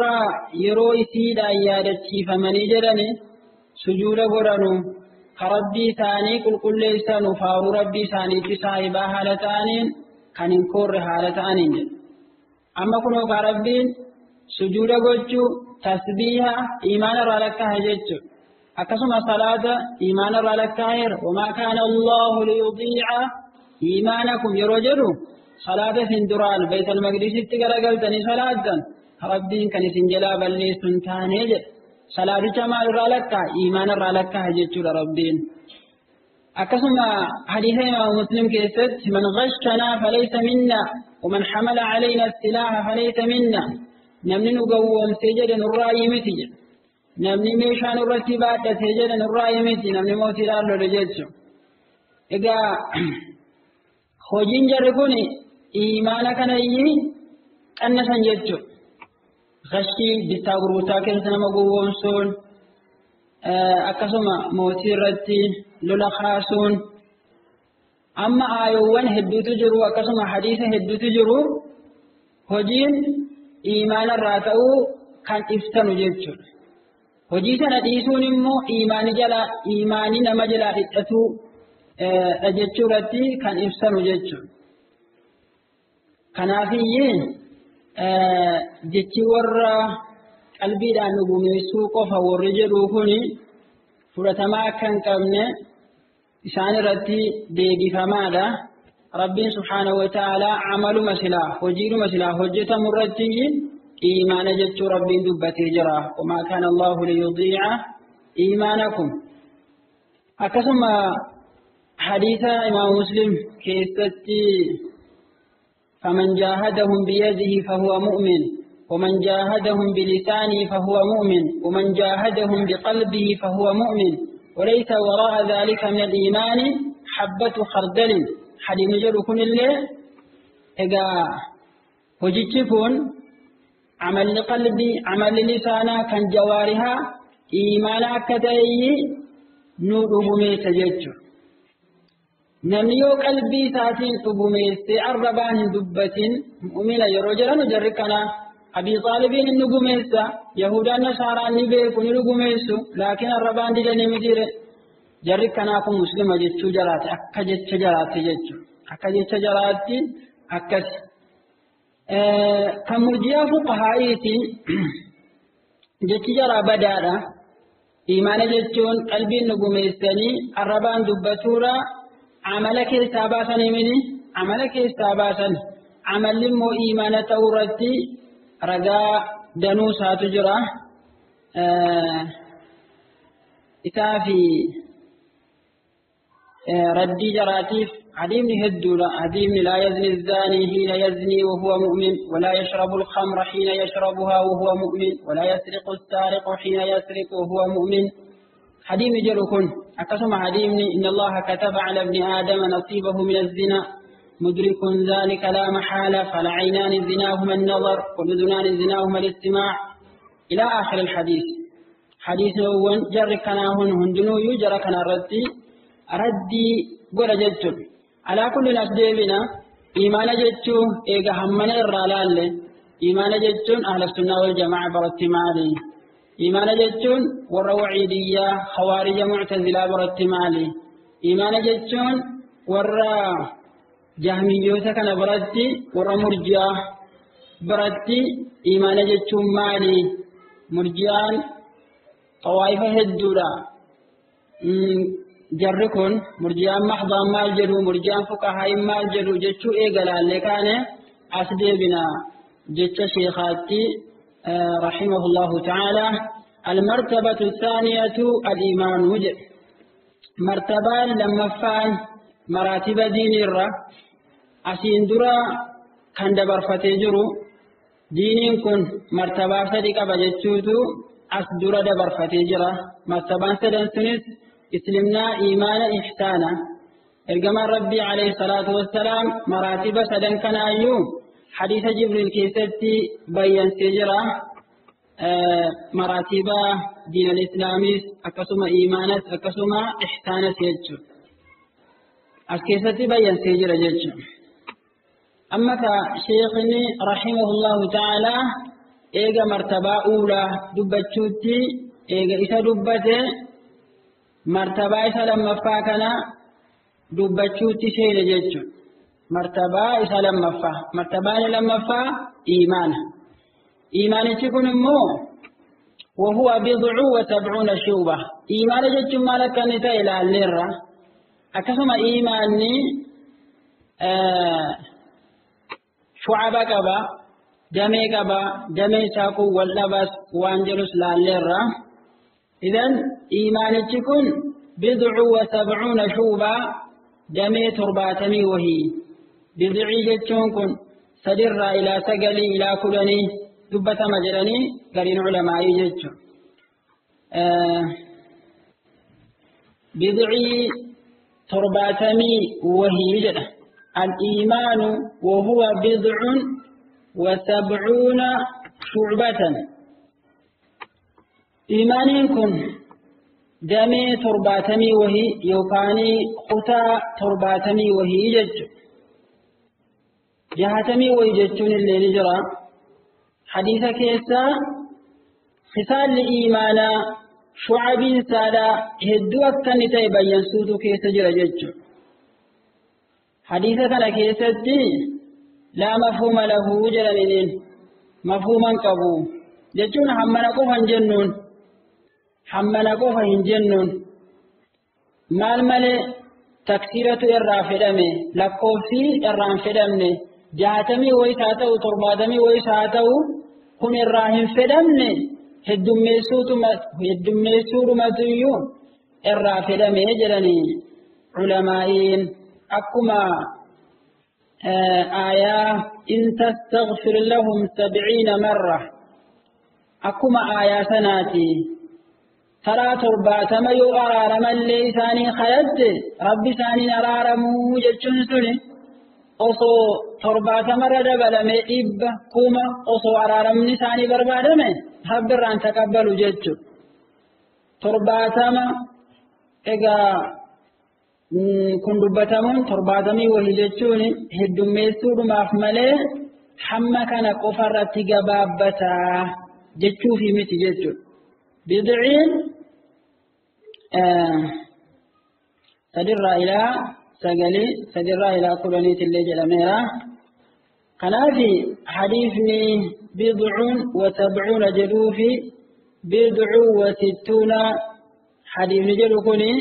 يروي سيدا يادتشي فمني جرني سجود قرنو ربي ثاني كل كل ليسان فارو ربي ثاني تسايبا حالتانين كان كور حالتانين. أما كنو ربي سجود قجو تسبيح إيمان رالك هجتشو أكسم صلاة إيمان رالك هير وما كان الله ليضيع إيمانكم يرجلو صلاة سندران بيت المقدس تقرقلتني صلاة ربي كان سنجلا بل سنتاني صلاة جمال رالك إيمان رالك هجتشو ربين. أكسم حديث إمام مسلم كيست من غشنا فليس منا ومن حمل علينا السلاح فليس منا. نمني نقوم سجد الرأي متي نمني ميشان الرتبات سجد الرأي متي نمني موتي لالو رجلتشو. إذا خوجين جركوني إيمانك نيي أنسان جتشو غشي بتاغروتا كنسنا مقوم سون أكسما موتي رتي لولا خاسون. أما آيوان هدو تجرو أكسما حديث هدو تجرو خوجين إيمان الراتو كان إفتنو جتشو. hojii sana dhiisuun immoo iimaani jala iimaani nama jalaa dhidhatu dha jechuu irratti kan ibsanu jechuudha. Kanaafiyyee jechi warra qalbiidhaan dhugumeessuu qofa warri jedhu kuni fudhatamaa akka hin qabne isaan irratti deebifamaadha. Rabbiin subhaanahu wa ta'aalaa amaluma silaa hojiidhuma silaa hojjetamu irratti iimaana jechuu Rabbiin dubbatee jira. Wamaa kaana Allahu liyudii'a iimaanakum. Akkasuma hadiisa Imaam Muslim keessatti faman jaahadahum biyadihi fahuwa mu'min ومن جاهدهم بلسانه فهو مؤمن ومن جاهدهم بقلبه فهو مؤمن وليس وراء ذلك من الإيمان حبة خردل. حديث جرو كن اللي إذا هجتكون عمل قلبي عمل لسانا كان جوارها إيمانا كتأي نور ميت جتشو. نميو قلبي ساتين أبوميس أربان دبة مؤمنة يروجران جركنا أبي طالبين النجوميس يهودا نصارى نبيك نجوميس لكن الربان دلني مدير جركنا كم مسلمة جتشو جرات أكجت جرات جتشو أكجت جرات أكس كمرجيا فقهائتي جتشو جرا بدارة إيمان جتشون قلبي النجوميسني الربان دبتورا عملك ساباسا مني عملك ساباسا عمل مو إيمان تورتي رجاء دنوسا تجرى إتافي Raddii jaraatiif hadiisni hedduudha. Hadiisni laa yazni zaanii hiina yaznii wahuwa mu'min, walaa yashrabu alkhamra hiina yashrabuhaa wahuwa mu'min, walaa yasriqu saariqu hiina yasriqu wahuwa mu'min. Hadiisni jedhu kun akkasuma hadiisni inna Allaha kataba ala ibni aadama nasiibahu min az-zina مدرك ذلك لا محالة، فالعينان زناهما النظر والأذنان زناهما الاستماع إلى آخر الحديث. حديث جر كناهن هندنو يجر كنا ردي ردي قول جتشو. على كل الأسديبنا إيمان جتشو إيغا همنا الرلال. إيمان جتشو أهل السنة والجماعة برتمالي. إيمان جتشو والروعيدية خوارج معتزلة برتمالي. إيمان جتشو ور جهميوتا كان برتي ور مرجئة برتي. إيمان جتشو مالي مرجئان طوائف هدولا jarri kun murjiyaan mahdaan maal jedhu, murjiyaan fuqahaayin maal jedhu jechuu eegalaallee kaane as deebina jecha sheekhaatti rahimahullahu ta'ala. Almartabatu thaaniyatu al-iimaanu jedhe. Martabaan lammaffaan maraatiba diiniirra asiin dura kan dabarfatee jiru diiniin kun martabaa sadi qaba jechuutu as dura dabarfatee jira. Martabaan sadan sunis إسلمنا إيمانا إحسانا. إرجما ربي عليه الصلاة والسلام مراتب سدن كان أيوم حديث جبريل كيستي بيان سجرة مراتب دين الإسلامي أكسم إيمانا أكسم إحسانا سيجو أكيستي بيان سجرة جيجو. أما كشيخني رحمه الله تعالى إيجا مرتبة أولى دبتشوتي إيجا إسا دبته martabaa isa lammaffaa kana dubbachuutti seene jechuudha. Martabaa isa lammaffaa. Martabaan lammaffaa iimaana. Iimaanichi kun immoo wahuwa bid'u wa sab'uuna shu'ba. Iimaana jechuun maal akka inni ta'e ilaalleerra. Akkasuma iimaanni shu'aba qaba, damee qaba, damee isaa kun wal dhabas waan jedhus ilaalleerra. إذن إيمانك كن بضع وسبعون شوبا دمي ترباتمي وهي بضعي جتشون كن سدر إلى سقلي إلى كلني دبة مجرني قرين علماء جتشون بضعي ترباتمي وهي جدة. الإيمان وهو بضع وسبعون شعبة. إيمانين كن دمي ترباتمي وهي يوكاني خطا ترباتمي وهي جج جهتمي وهي ججون اللي نجرى حديث كيسا خصال الإيمان شعب سادا هدو أكتن تيبين سوتو كيسا جرى جج حديث كان كيسا دي لا مفهوم له جرى مفهوما قبو ججون حمنا قفا جنون حمنا قفا جنون مال مالي تكسيرة الرافدمي لكوفي الرافدمي جاتمي ويساتو تربادمي ويساتو كن الراهن فدمني هدميسو متيو الرافدمي جلني علمائين أكما آية إن تستغفر لهم 70 مرة أكما آية سناتي ترى ترباتما يو أرارما اللي ثاني خيد ربي ثاني أرارمو جتشن سني أصو ترباتما ردبلمي إب كوما أصو أرارمني ثاني بربادمي رب الران تقبلوا جتشو ترباتما إغا kun dubbatamuun torbaatamii wahii jechuun heddummeessuudhumaaf malee hamma kana qofarratti gabaabbataa jechuufi miti jechuudha. Bidciin 3 ilaa 9 3 ilaa 10 illee jedhameera. Kanaaf hadiisni bidcuun wa sabcuuna jedhuufi bidcu wa sittuuna hadiisni jedhu kuni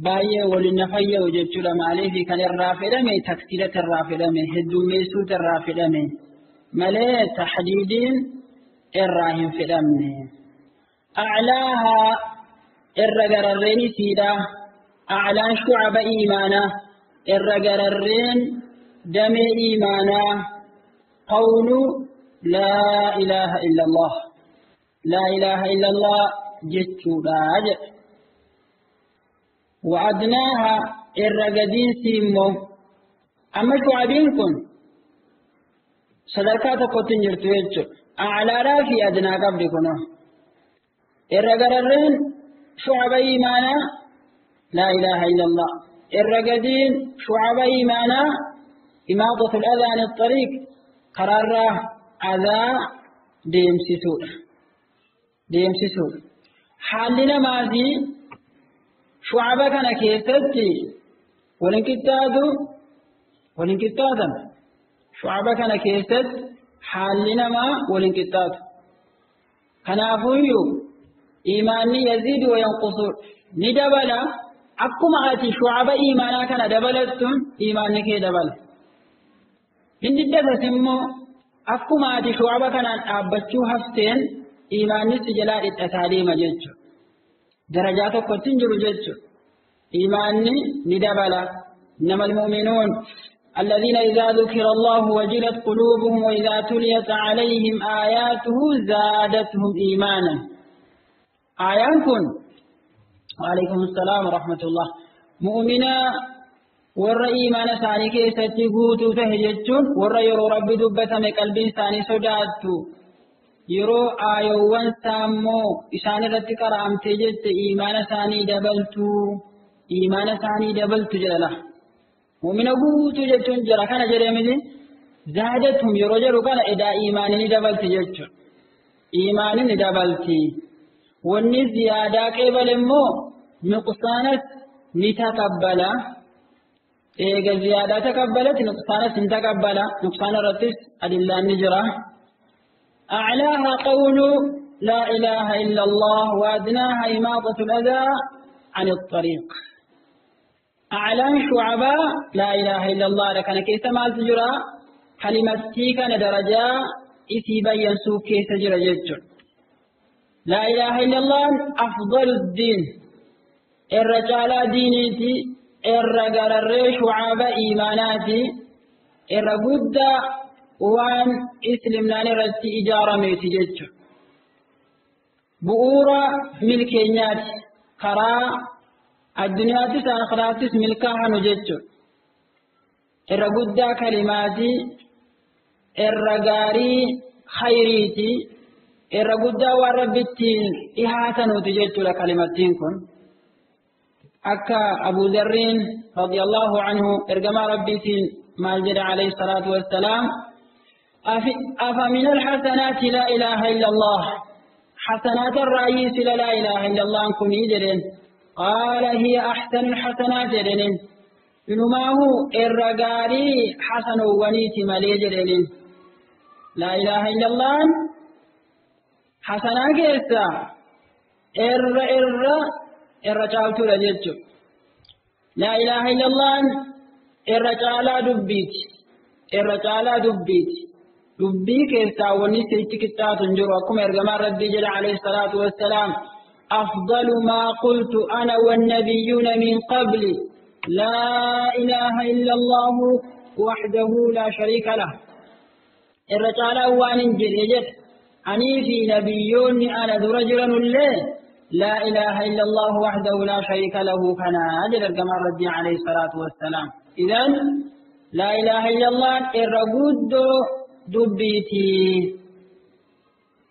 baay'ee waliin na fayyadu jechuudha. Maaliif kan irraa fedhame taksiirata irraa fedhame heddummeessuutu irraa fedhame malee tahdiidiin irraa hin fedhamne. A'laahaa irra gararreen isiidha. A'laan shucaba iimaanaa irra gararreen damee iimaanaa qawlu laa ilaaha illa Allah. Laa ilaaha illa Allah jechuudha jedha. Wa'adnaaha irra gadiinsi immoo amma shucabiin kun sadarkaa tokkotti hin jirtu jechuudha. A'laadhaa fi adnaa qabdi kunoo. Irra gararreen shucaba iimaanaa laa ilaaha illa Allah. Irra gadiin shucaba iimaanaa imaadatul adhaa ani xariiq karaarraa adhaa deemsisuudha. Deemsisuudha. Haalli namaa fi shucaba kana keessatti waliin qixxaatu waliin qixxaatan. Shucaba kana keessatti haalli namaa waliin qixxaatu. Kanaafuyyuu iimaanni yaziidu wa yanqusu ni dabala. Akkuma ati shucaba iimaanaa kana dabalattuun iimaanni kee dabala. Inni dabas immoo akkuma ati shucaba kanaan dhaabbachuu hafteen iimaanni si jalaa dhidhataa deema jechuudha. Darajaa tokkotti hin jiru jechuudha. Iimaanni ni dabala. إنما المؤمنون الذين إذا ذكر الله وجلت قلوبهم وإذا تليت عليهم آياته زادتهم إيمانا. آيان كن وعليكم السلام ورحمة الله. مؤمنا warra iimaana isaanii keessatti guutuu tahe jechuun warra yeroo rabbi dubbatame qalbiin isaanii sodaattu yeroo aayowwan saammoo isaan irratti qara'amtee jette iimaana isaanii dabaltu jedha. Mu'mina guutuu jechuun jira kana jedhee miti zaadatum yeroo jedhu kana edaa iimaanii ni dabalti jechuudha. Iimaanii ni dabalti. Wanni ziyaadaa qeebale immoo nuqsaanas ni taqabbala. Eega ziyaadaa taqabbalati nuqsaanas ni taqabbala. Nuqsaana irrattis adillaan ni jira. أعلاها قول لا إله إلا الله وأدناها إماطة الأذى عن الطريق. أعلان شعبا لا إله إلا الله لكن كيس ما تجرى كلمتي كان درجة إسي بين سوء كيس جرى جدر. لا إله إلا الله أفضل الدين. الرجال دينيتي الرجال شعب إيماناتي الرجود وان إسلمنا نرتي إجارة ميتي جدر. بؤورة ملكينيات كرا الدنيا آخراتس ملكها نجتر. الرجودة كلماتي الرجاري خيريتي الرجودة وربتين إهاتن وتجتر كلمتين كن. أكا أبو ذر رضي الله عنه إرجما ربتين ما جد عليه الصلاة والسلام أفمن الحسنات لا إله إلا الله. حسنات الرئيس لا إله إلا الله كن يجرين. قال هي أحسن الحسنات جرين. إنما هو الرجاري حسن ونيت مالي جرين. لا إله إلا الله حسنات كيسا إر إر الرجال ترجع. لا إله إلا الله الرجال دبيت الرجال دبيت دبي كيسا ونيت تكتا تنجر وكم إرجما ربي جل عليه الصلاة والسلام أفضل ما قلت أنا والنبيون من قبلي لا إله إلا الله وحده لا شريك له. الرجال وان جل أني في نبيون أنا رجلا له لا إله إلا الله وحده لا شريك له كان أجل الجمال ربي عليه الصلاة والسلام. إذن لا إله إلا الله الرجود دبيتي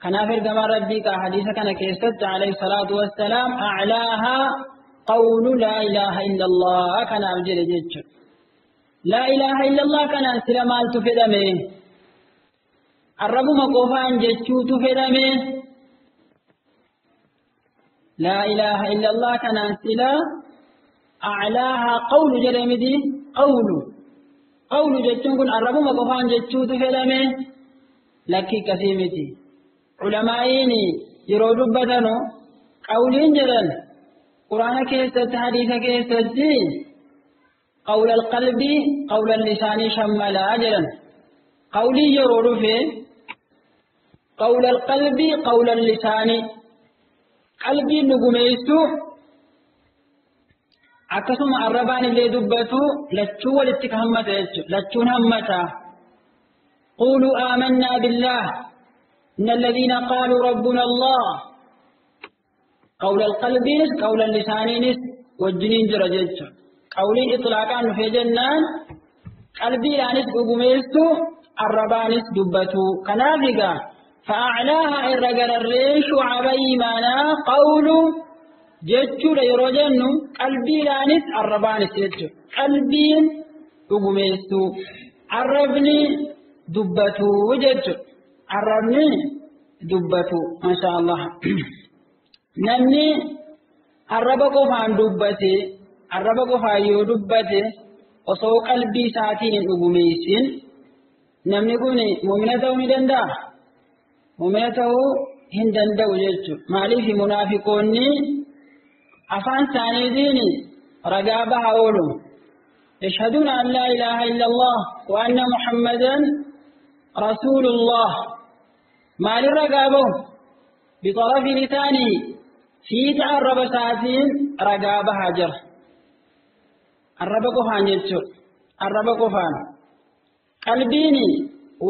كنافر كما ربي كحديث كان كيست عليه الصلاة والسلام أعلاها قول لا إله إلا الله كان أبجل جج لا إله إلا الله كان سلمال تفدمه الرب مقوفان جتشو تفدمه لا إله إلا الله كان سلا أعلاها قول جرمدي قول قول جتشون كن الرب مقوفان جتشو تفدمه لكي كثيمتي علمائيني يرو دبتنو قولين جدل قرآن كيست حديث كيست قول القلب قول اللسان شمل أجلا قولي يرو في قول القلب قول اللسان قلبي نقميسو Akkasuma arrabaan illee dubbatu lachuu walitti ka hammata jechuudha. Lachuun hammata. Quluu aamannaa billaah inna alladhiina qaaluu rabbuna Allah. Qawla qalbiinis qawla lisaaniinis wajjiniin jira jechuudha. Qawliin itlaaqaan dhufee jennaan qalbiidhaanis dhugumeessu arrabaanis dubbatu. Kanaaf egaa fa'aalaaha irra gararree shucaba iimaanaa qawlu jechuudha yeroo jennu qalbiidhaanis arrabaanis jechuudha. Qalbiin dhugumeessu arrabni dubbatu jechuudha. Arrabni dubbatu masha Allah. Namni arraba qofaan dubbate arraba qofaan yoo dubbate osoo qalbii isaatiin hin dhugumeessin namni kun muumina ta'uu ni danda'a? Muumina ta'uu hin danda'u jechuudha. Maaliif munaafiqoonni afaan isaaniitiin ragaa baha oolu. Yashhaduuna an laa ilaaha illallah wa anna Muhammadan rasuulullah. Maaliin ragaa bahu? Bixarafi lisaanii fiixa arraba isaatiin ragaa bahaa jira. Arraba qofaan jechuudha. Arraba qofaan. Qalbiin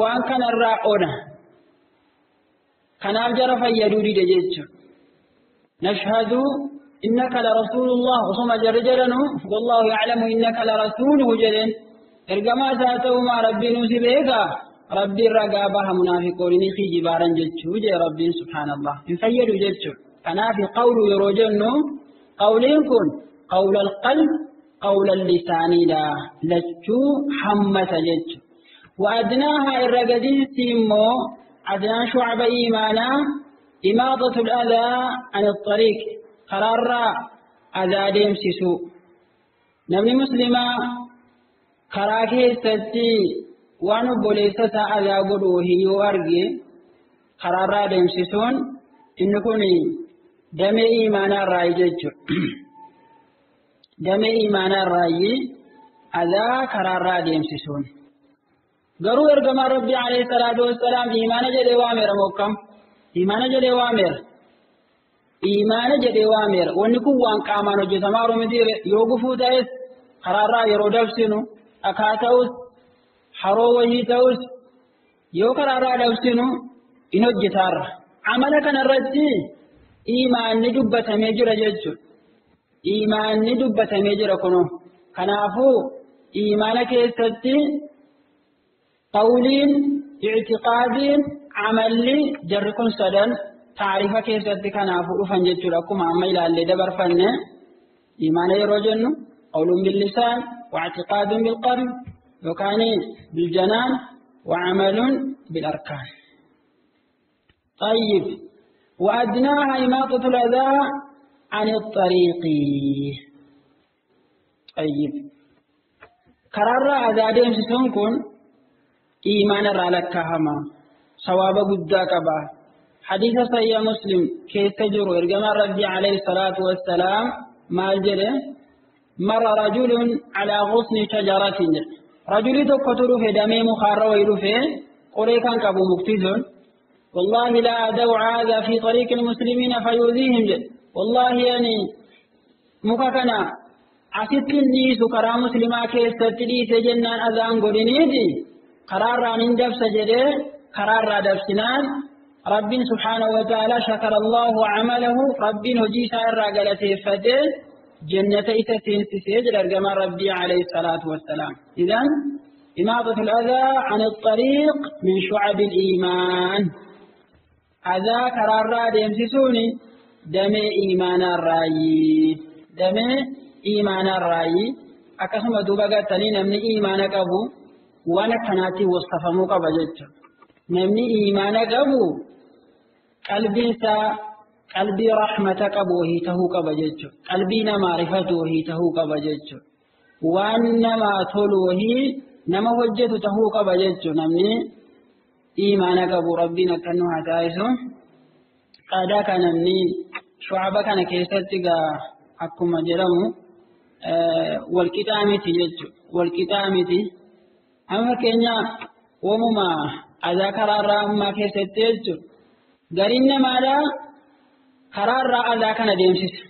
waan kanarraa ona. Kanaaf jara fayyaduu dide jechuudha. Nashhadu innaka la rasuulullah osoma jarri jedhanu wallaahu ya'lamu innaka la rasuuluhu jedheen ergamaa isaa ta'umaa rabbiin si beekaa rabbiin ragaa baha munaafiqoonni ni kijibaaran jechuu jee rabbiin subhaanallah hin fayyadu jechuudha. Kanaaf qawlu yeroo jennu qawliin kun qawla alqalb qawla lisaaniidha lachuu hammata jechuudha. وأدناها الرجدين سيمو أدنى شعب إيمانا إماطة الأذى عن الطريق قرار أذى ديمسسو نمني مسلمة كراكي ستي وانو بوليسة أذى قدوه يوارجي قرار ديمسسون إنكوني دم إيمانا الرأي جيجو دم إيمانا الرأي أذى قرار ديمسسون garuu ergamaa rabbii alayhi salaatu wassalaam iimaana jedhee waameera mokkam iimaana jedhee waameera iimaana jedhee waameera wanni kun waan qaamaan hojjetamaa jiru miti yoo gufuu ta'es karaarraa yeroo dabsinu dhakaa ta'us haroo wayii ta'us yoo karaarraa dabsinu in hojjetaarra amala kanarratti iimaanni dubbatamee jira jechuudha iimaanni dubbatamee jira kunoo kanaafuu iimaana keessatti qawliin i'tiqaadiin amalli jarri kun sadan taarifa keessatti kanaafuu dhufan jechuudha akkuma amma ilaallee dabarfanne iimaana yeroo jennu qawluun billisaan wa'tiqaaduun bilqalb yookaan biljanaan wa'amaluun bilarkaan. طيب وأدناها إماطة الأذى عن الطريق. طيب كرر أذى ديمسسون كن إيمان رالكهما صواب قد قبا حديث صحيح مسلم كيف تجر إرجما ربي عليه الصلاة والسلام ما جرى مر رجل على غصن شجرة رجل تقتل في دمي مخار ويرفه قريكا كابو مكتزون والله لا أدع هذا في طريق المسلمين فيؤذيهم جل والله يعني مكاكنا عسيت النيس كرا مسلما كيف تدي جنان أذان قرنيدي قرار من دفس جده قرار دفسنان رب سبحانه وتعالى شكر الله عمله رب هجي سائر قالته فده جنة إتسين سيجل أرجما ربي عليه الصلاة والسلام. إذن إماطة الأذى عن الطريق من شعب الإيمان. أذى قرار ديمسسوني دم إيمان الرأي دم إيمان الرأي أكثر دوبا قتلين من إيمانك أبو waan akkanaatiin wasafamuu qaba jechuudha. Namni iimaana qabu qalbiin isaa qalbii rahmata qabu wahii tahuu qaba jechuudha. Qalbii namaa rifatu wahii tahuu qaba jechuudha. Waan namaa tolu wahii nama hojjetu tahuu qaba jechuudha. Namni iimaana qabu rabbiin akka nu haa taasisu. Qaadaa kan namni shu'aba kana keessatti gaa akkuma jedhamu walqixaa miti jechuudha. Walqixaa miti. Amma fakkeenya uumama adaa karaarraa ammaa keessatti jechuudha. Gariin namaadhaa karaarraa adaa kana deemsisa.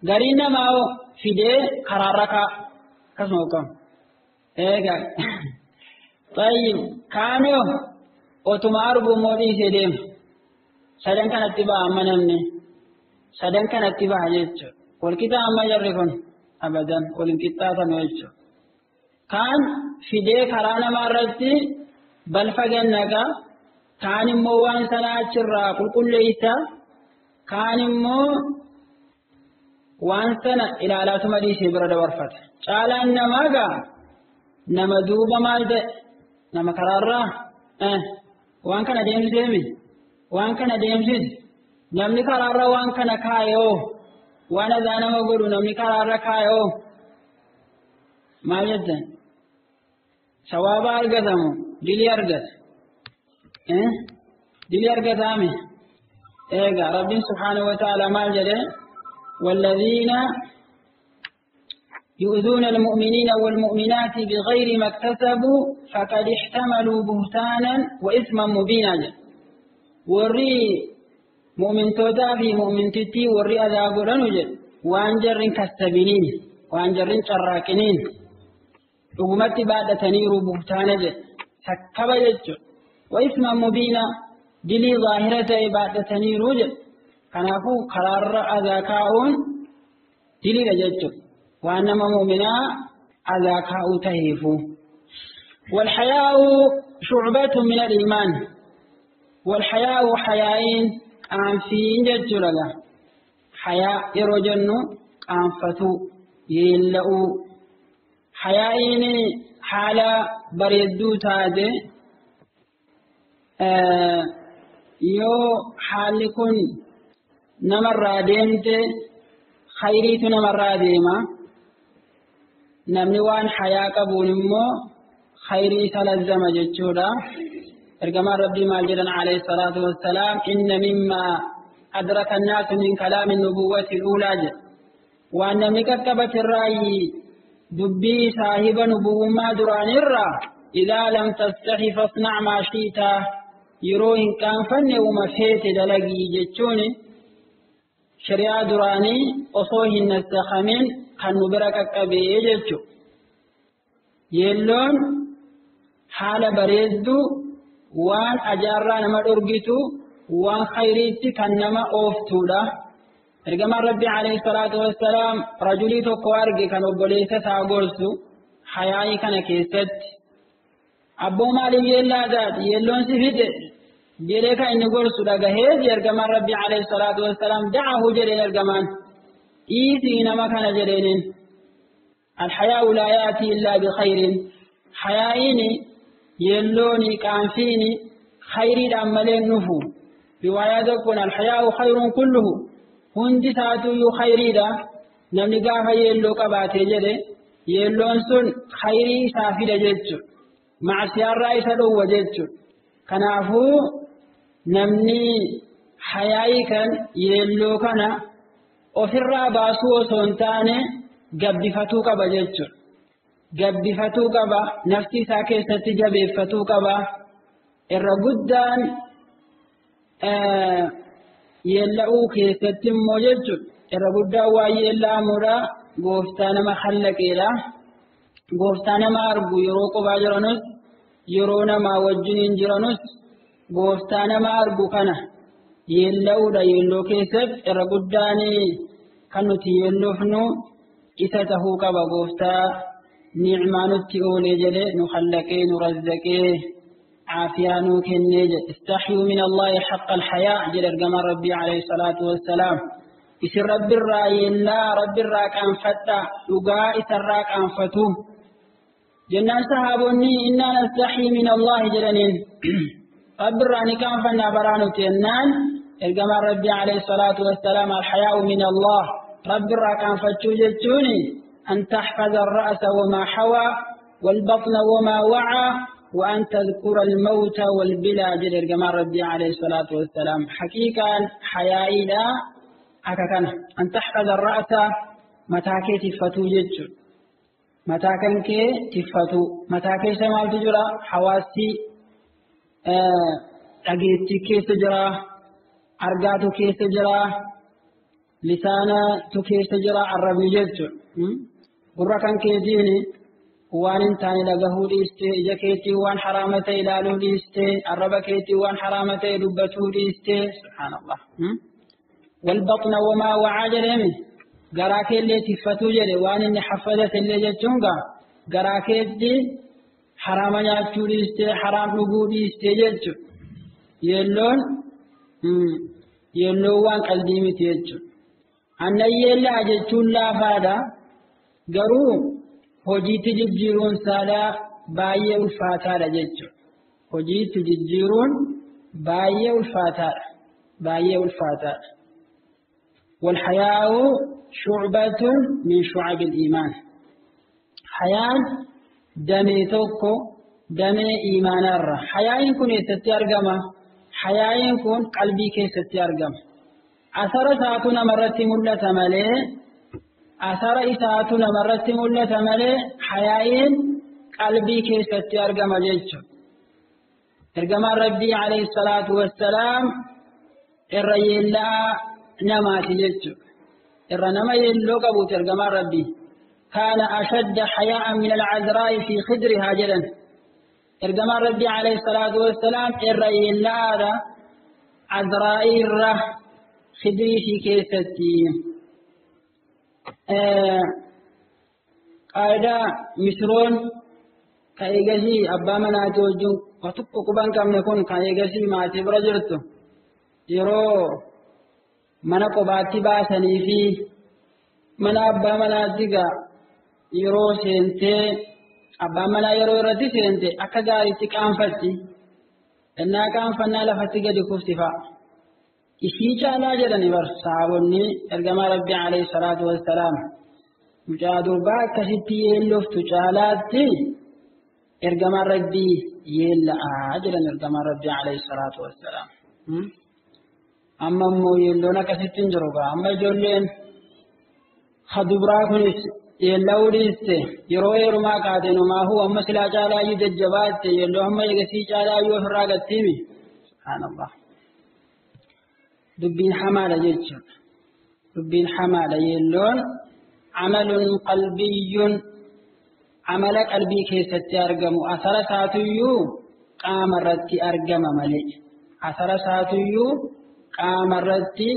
Gariin namaa hoo fidee karaarra kaa'a. Akkasuma hooqama. Eegaa. Tayyib kaanoo otuma argu immoo dhiisee deema. Sadan kanatti ba'a amma namni. Sadan kanatti ba'a jechuudha. Walqixa amma jarri kun abadan wal hin qixxaatanu jechuudha. Kaan fidee karaa namaa irratti balfa gannaqa. Kaan immoo waan sana achirraa qulqulleessa. Kaan immoo waan sana ilaalaatuma dhiisee bira dabarfata. Caalaan namaa gaa nama duuba maal ta'e nama karaarraa waan kana deemsiseemi waan kana deemsise namni karaarra waan kana kaayoo waan adaa nama godhu namni karaarra kaayoo maal jettan sawaaba argatamu dilii argata dilii argataami eegaa rabbiin subhaanahu wa ta'ala maal jedhe والذين يؤذون المؤمنين والمؤمنات بغير ما اكتسبوا فقد احتملوا بهتانا وإثما مبينا. وري مؤمن توتا في مؤمن تتي وري أذا قرنوا وانجر كسبنين وانجر شراكنين وقمت بعد تنير بهتانا سكب جد وإثما مبينا دلي ظاهرة بعد تنير جد. كنافو قرار أذا كاون دلي جد وأنما مؤمنا أذا كاو تهيفو. والحياء شعبة من الإيمان. والحياء حياء أنفين جد لها حياء يرجن أنفتو يلأو حياء حالة بريدو تادي يو حالكن نمر ديمت خيريت نمر ديما namni waan hayaa qabuun immoo khayrii isa lazzama jechuudha. Ergamaan Rabbii maal jedhan alayhi salaatu wassalaam inna mimmaa adraka annaasu min kalaami nubuwwati al-uulaa jedha. Waan namni qaqqabate irraayi dubbii saahiba nubuwwummaa duraanirraa idaa lam tastahi fasna' maa shi'ta yeroo hin qaanfanne uma feete dalagii jechuun shari'aa duraanii osoo hin nassakhamin kan nu bira qaqqabee jechuudha. Yeelloon haala bareedduu waan ajaarraa nama dhorgitu waan khayriitti kan nama ooftuudha. Ergamaan Rabbii alayhi salaatu wassalaam rajulii tokko arge kan obboleessa isaa gorsu hayaa'ii kana keessatti. Abboo maaliif yeellaa taate yeelloon si fide jedhee kan inni gorsu dhagahee ergamaan Rabbii alayhi salaatu wassalaam da'ahu jedheen ergamaan. Dhiisii nama kana jedheenin. Alhayaa'u laa ya'tii illaa bikhayrin. Hayaa'iin yeellooni qaanfiini khayriidhaan malee hin dhufu. Riwaayaa tokkoon alhayaa'u khayrun kulluhu hundi isaatuyyuu khayriidha. Namni gaafa yeelloo qabaatee jedhe yeelloon sun khayrii isaa fida jechuudha. Macsiyaarraa isa dhowwa jechuudha. Kanaafuu namni hayaa'ii kan yeelloo kana ofirraa baasuu osoo hin taane gabbifatuu qaba jechuudha. Gabbifatuu qaba, nafsi isaa keessatti jabeeffatuu qaba. Irra guddaan yeella'uu keessatti immoo jechuudha. Irra guddaan waan yeella'amuudha. Gooftaa nama khallaqeedha. Gooftaa nama argu yeroo qophaa jiranus yeroo namaa wajjiniin jiranus gooftaa nama argu kana yeella'uudha. Yeelloo keessatti irra guddaan kan nuti yeelloofnu isa tahuu qaba. Gooftaa ni'maa nutti oolee jedhe nu khallaqee nu razzaqee caafiyaa nuu kennee jedhe. Istahyuu min Allaahi haqqa alhayaa jedhe ergamaan Rabbii alayhi salaatu wassalaam. Isin Rabbirraa yeellaa Rabbirraa qaanfadhaa dhugaa isarraa qaanfatu. Jennaan sahaabonni innaa nastahyii min Allaahi jedhaniin Rabbirraa ni qaanfannaa baraa nuti jennaan ergamaan Rabbii alayhi salaatu wassalaam alhayaa'u min Allah Rabbirraa qaanfachuu jechuun أن تحفظ الرأس وما حوى والبطن وما وعى وأن تذكر الموت والبلا جل إرجمان ربي عليه الصلاة والسلام. حقيقة حيائي لا أكاكنا أن تحفظ الرأس متاكي تفتو جج متاكنك تفتو متاكي سمال تجرى حواسي أجيتي كيس تجرى أرقاتو كيس تجرى Lisaanatu keessa jira arrabni jechuudha. Gurra kan keetiin waan hin taane dhagahuu dhiistee, ija keetiin waan haraama ta'e ilaaluu dhiistee, arraba keetiin waan haraama ta'e dubbatuu dhiistee, subhaanallah. Walbaxna wamaa wacaa jedhemi garaa keellee tiffatuu jedhe waan inni haffadate illee jechuun gaa garaa keetti haraama nyaachuu dhiistee, haraam dhuguu dhiistee jechuudha. Yeelloon yeelloon waan qalbii miti jechuudha. Annan yeellaa jechuun laafaadha. Garuu hojiitti jijjiiruun saalaa baay'ee ulfaataadha jechuudha. Hojiitti jijjiiruun baay'ee ulfaataadha. Baay'ee ulfaataadha. Walhayaa'u shucbatun min shucabil iimaan. Hayaan damee tokko damee iimaanaarra. Hayaa'iin kun eessatti argama? Hayaa'iin kun qalbii keessatti argama. Asara isaatu namarratti mul'ata malee asara isaatu namarratti mul'ata malee hayaa'iin qalbii keessatti argama jechuudha. Ergamaan Rabbii alayhi salaatu wassalaam irra yeellaa namaati jechuudha. Irra nama yeelloo qabuuti ergamaan Rabbii. Kaana ashadda hayaa'an min al-cazraa'i fi khidrihaa jedhan. Ergamaan Rabbii alayhi salaatu wassalaam irra yeellaadha cazraa'ii irra khidrii ishii keessatti. Qaayidaa misroon ka eegasii abbaa manaatii wajjin wa tokko quba hin qabne kun kan eegasii maatii bira jirtu yeroo mana qobaatti baasanii fi mana abbaa manaatti gaa yeroo seentee abbaan manaa yeroo irratti seente akka gaariitti qaanfatti. Innaa qaanfannaa lafatti gadi kufti fa'a. Ishii caalaa jedhani bar sahaabonni ergamaa Rabbii alayhi salaatu wassalaam. Mucaa durbaa akkasitti yeelloftu caalaatti ergamaan Rabbii yeella'aa jedhan ergamaan Rabbii alayhi salaatu wassalaam. Amma immoo yeelloon akkasitti hin jiru gaa. Amma ijoolleen dubraa kunis yeella'uu dhiiste yeroo heerumaa kaate numaahuu amma silaa caalaayyuu jajjabaatte yeelloo hamma eegasii caalaayyuu ofirraa gattiimi. Subhaanallah. Dubbiin hamaadha jechuudha. Dubbiin hamaadha yeelloon amalun qalbiyyun amala qalbii keessatti argamu asara isaatuyyuu qaama irratti argama malee. Asara isaatuyyuu qaama irratti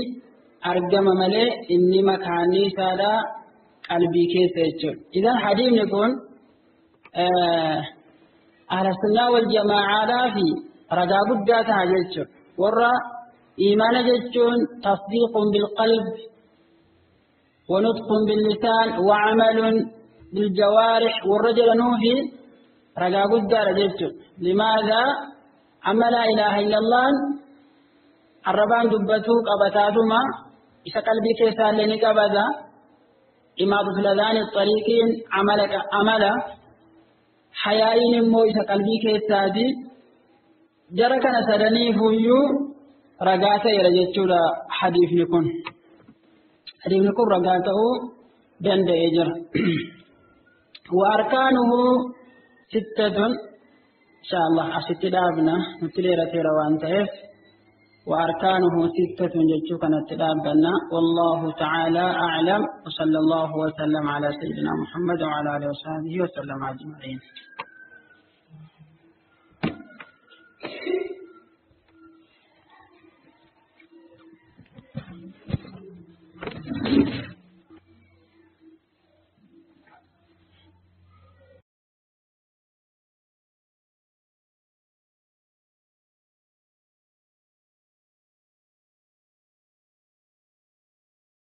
argama malee inni makaanni isaadhaa qalbii keessa jechuudha. Idan hadiisni kun ahla sunnaa wal jamaacaadhaa fi ragaa guddaa ta'a jechuudha. Warra iimaana jechuun tasdiiqun bilqalb wa nutqun billisaan wa camalun biljawaarix warra jedhanuu fi ragaa guddaadha jechuudha. Limaadaa amma laa ilaaha illallaan arrabaan dubbatuu qabataatuma isa qalbii keessaallee ni qabata. Imaatu filadaani xariiqiin amala hayaa'iin immoo isa qalbii keessaati. Jara kana sadaniifuyyuu ragaa ta'eera jechuudha hadiifni kun. Hadiifni kun ragaa ta'uu danda'ee jira. Wa arkaanuhu sittatun insha Allah asitti dhaabna nutti dheerateera waan ta'eef. وأركانه ستة جتشوكا نتلابنا والله تعالى أعلم وصلى الله وسلم على سيدنا محمد وعلى آله وصحبه وسلم أجمعين.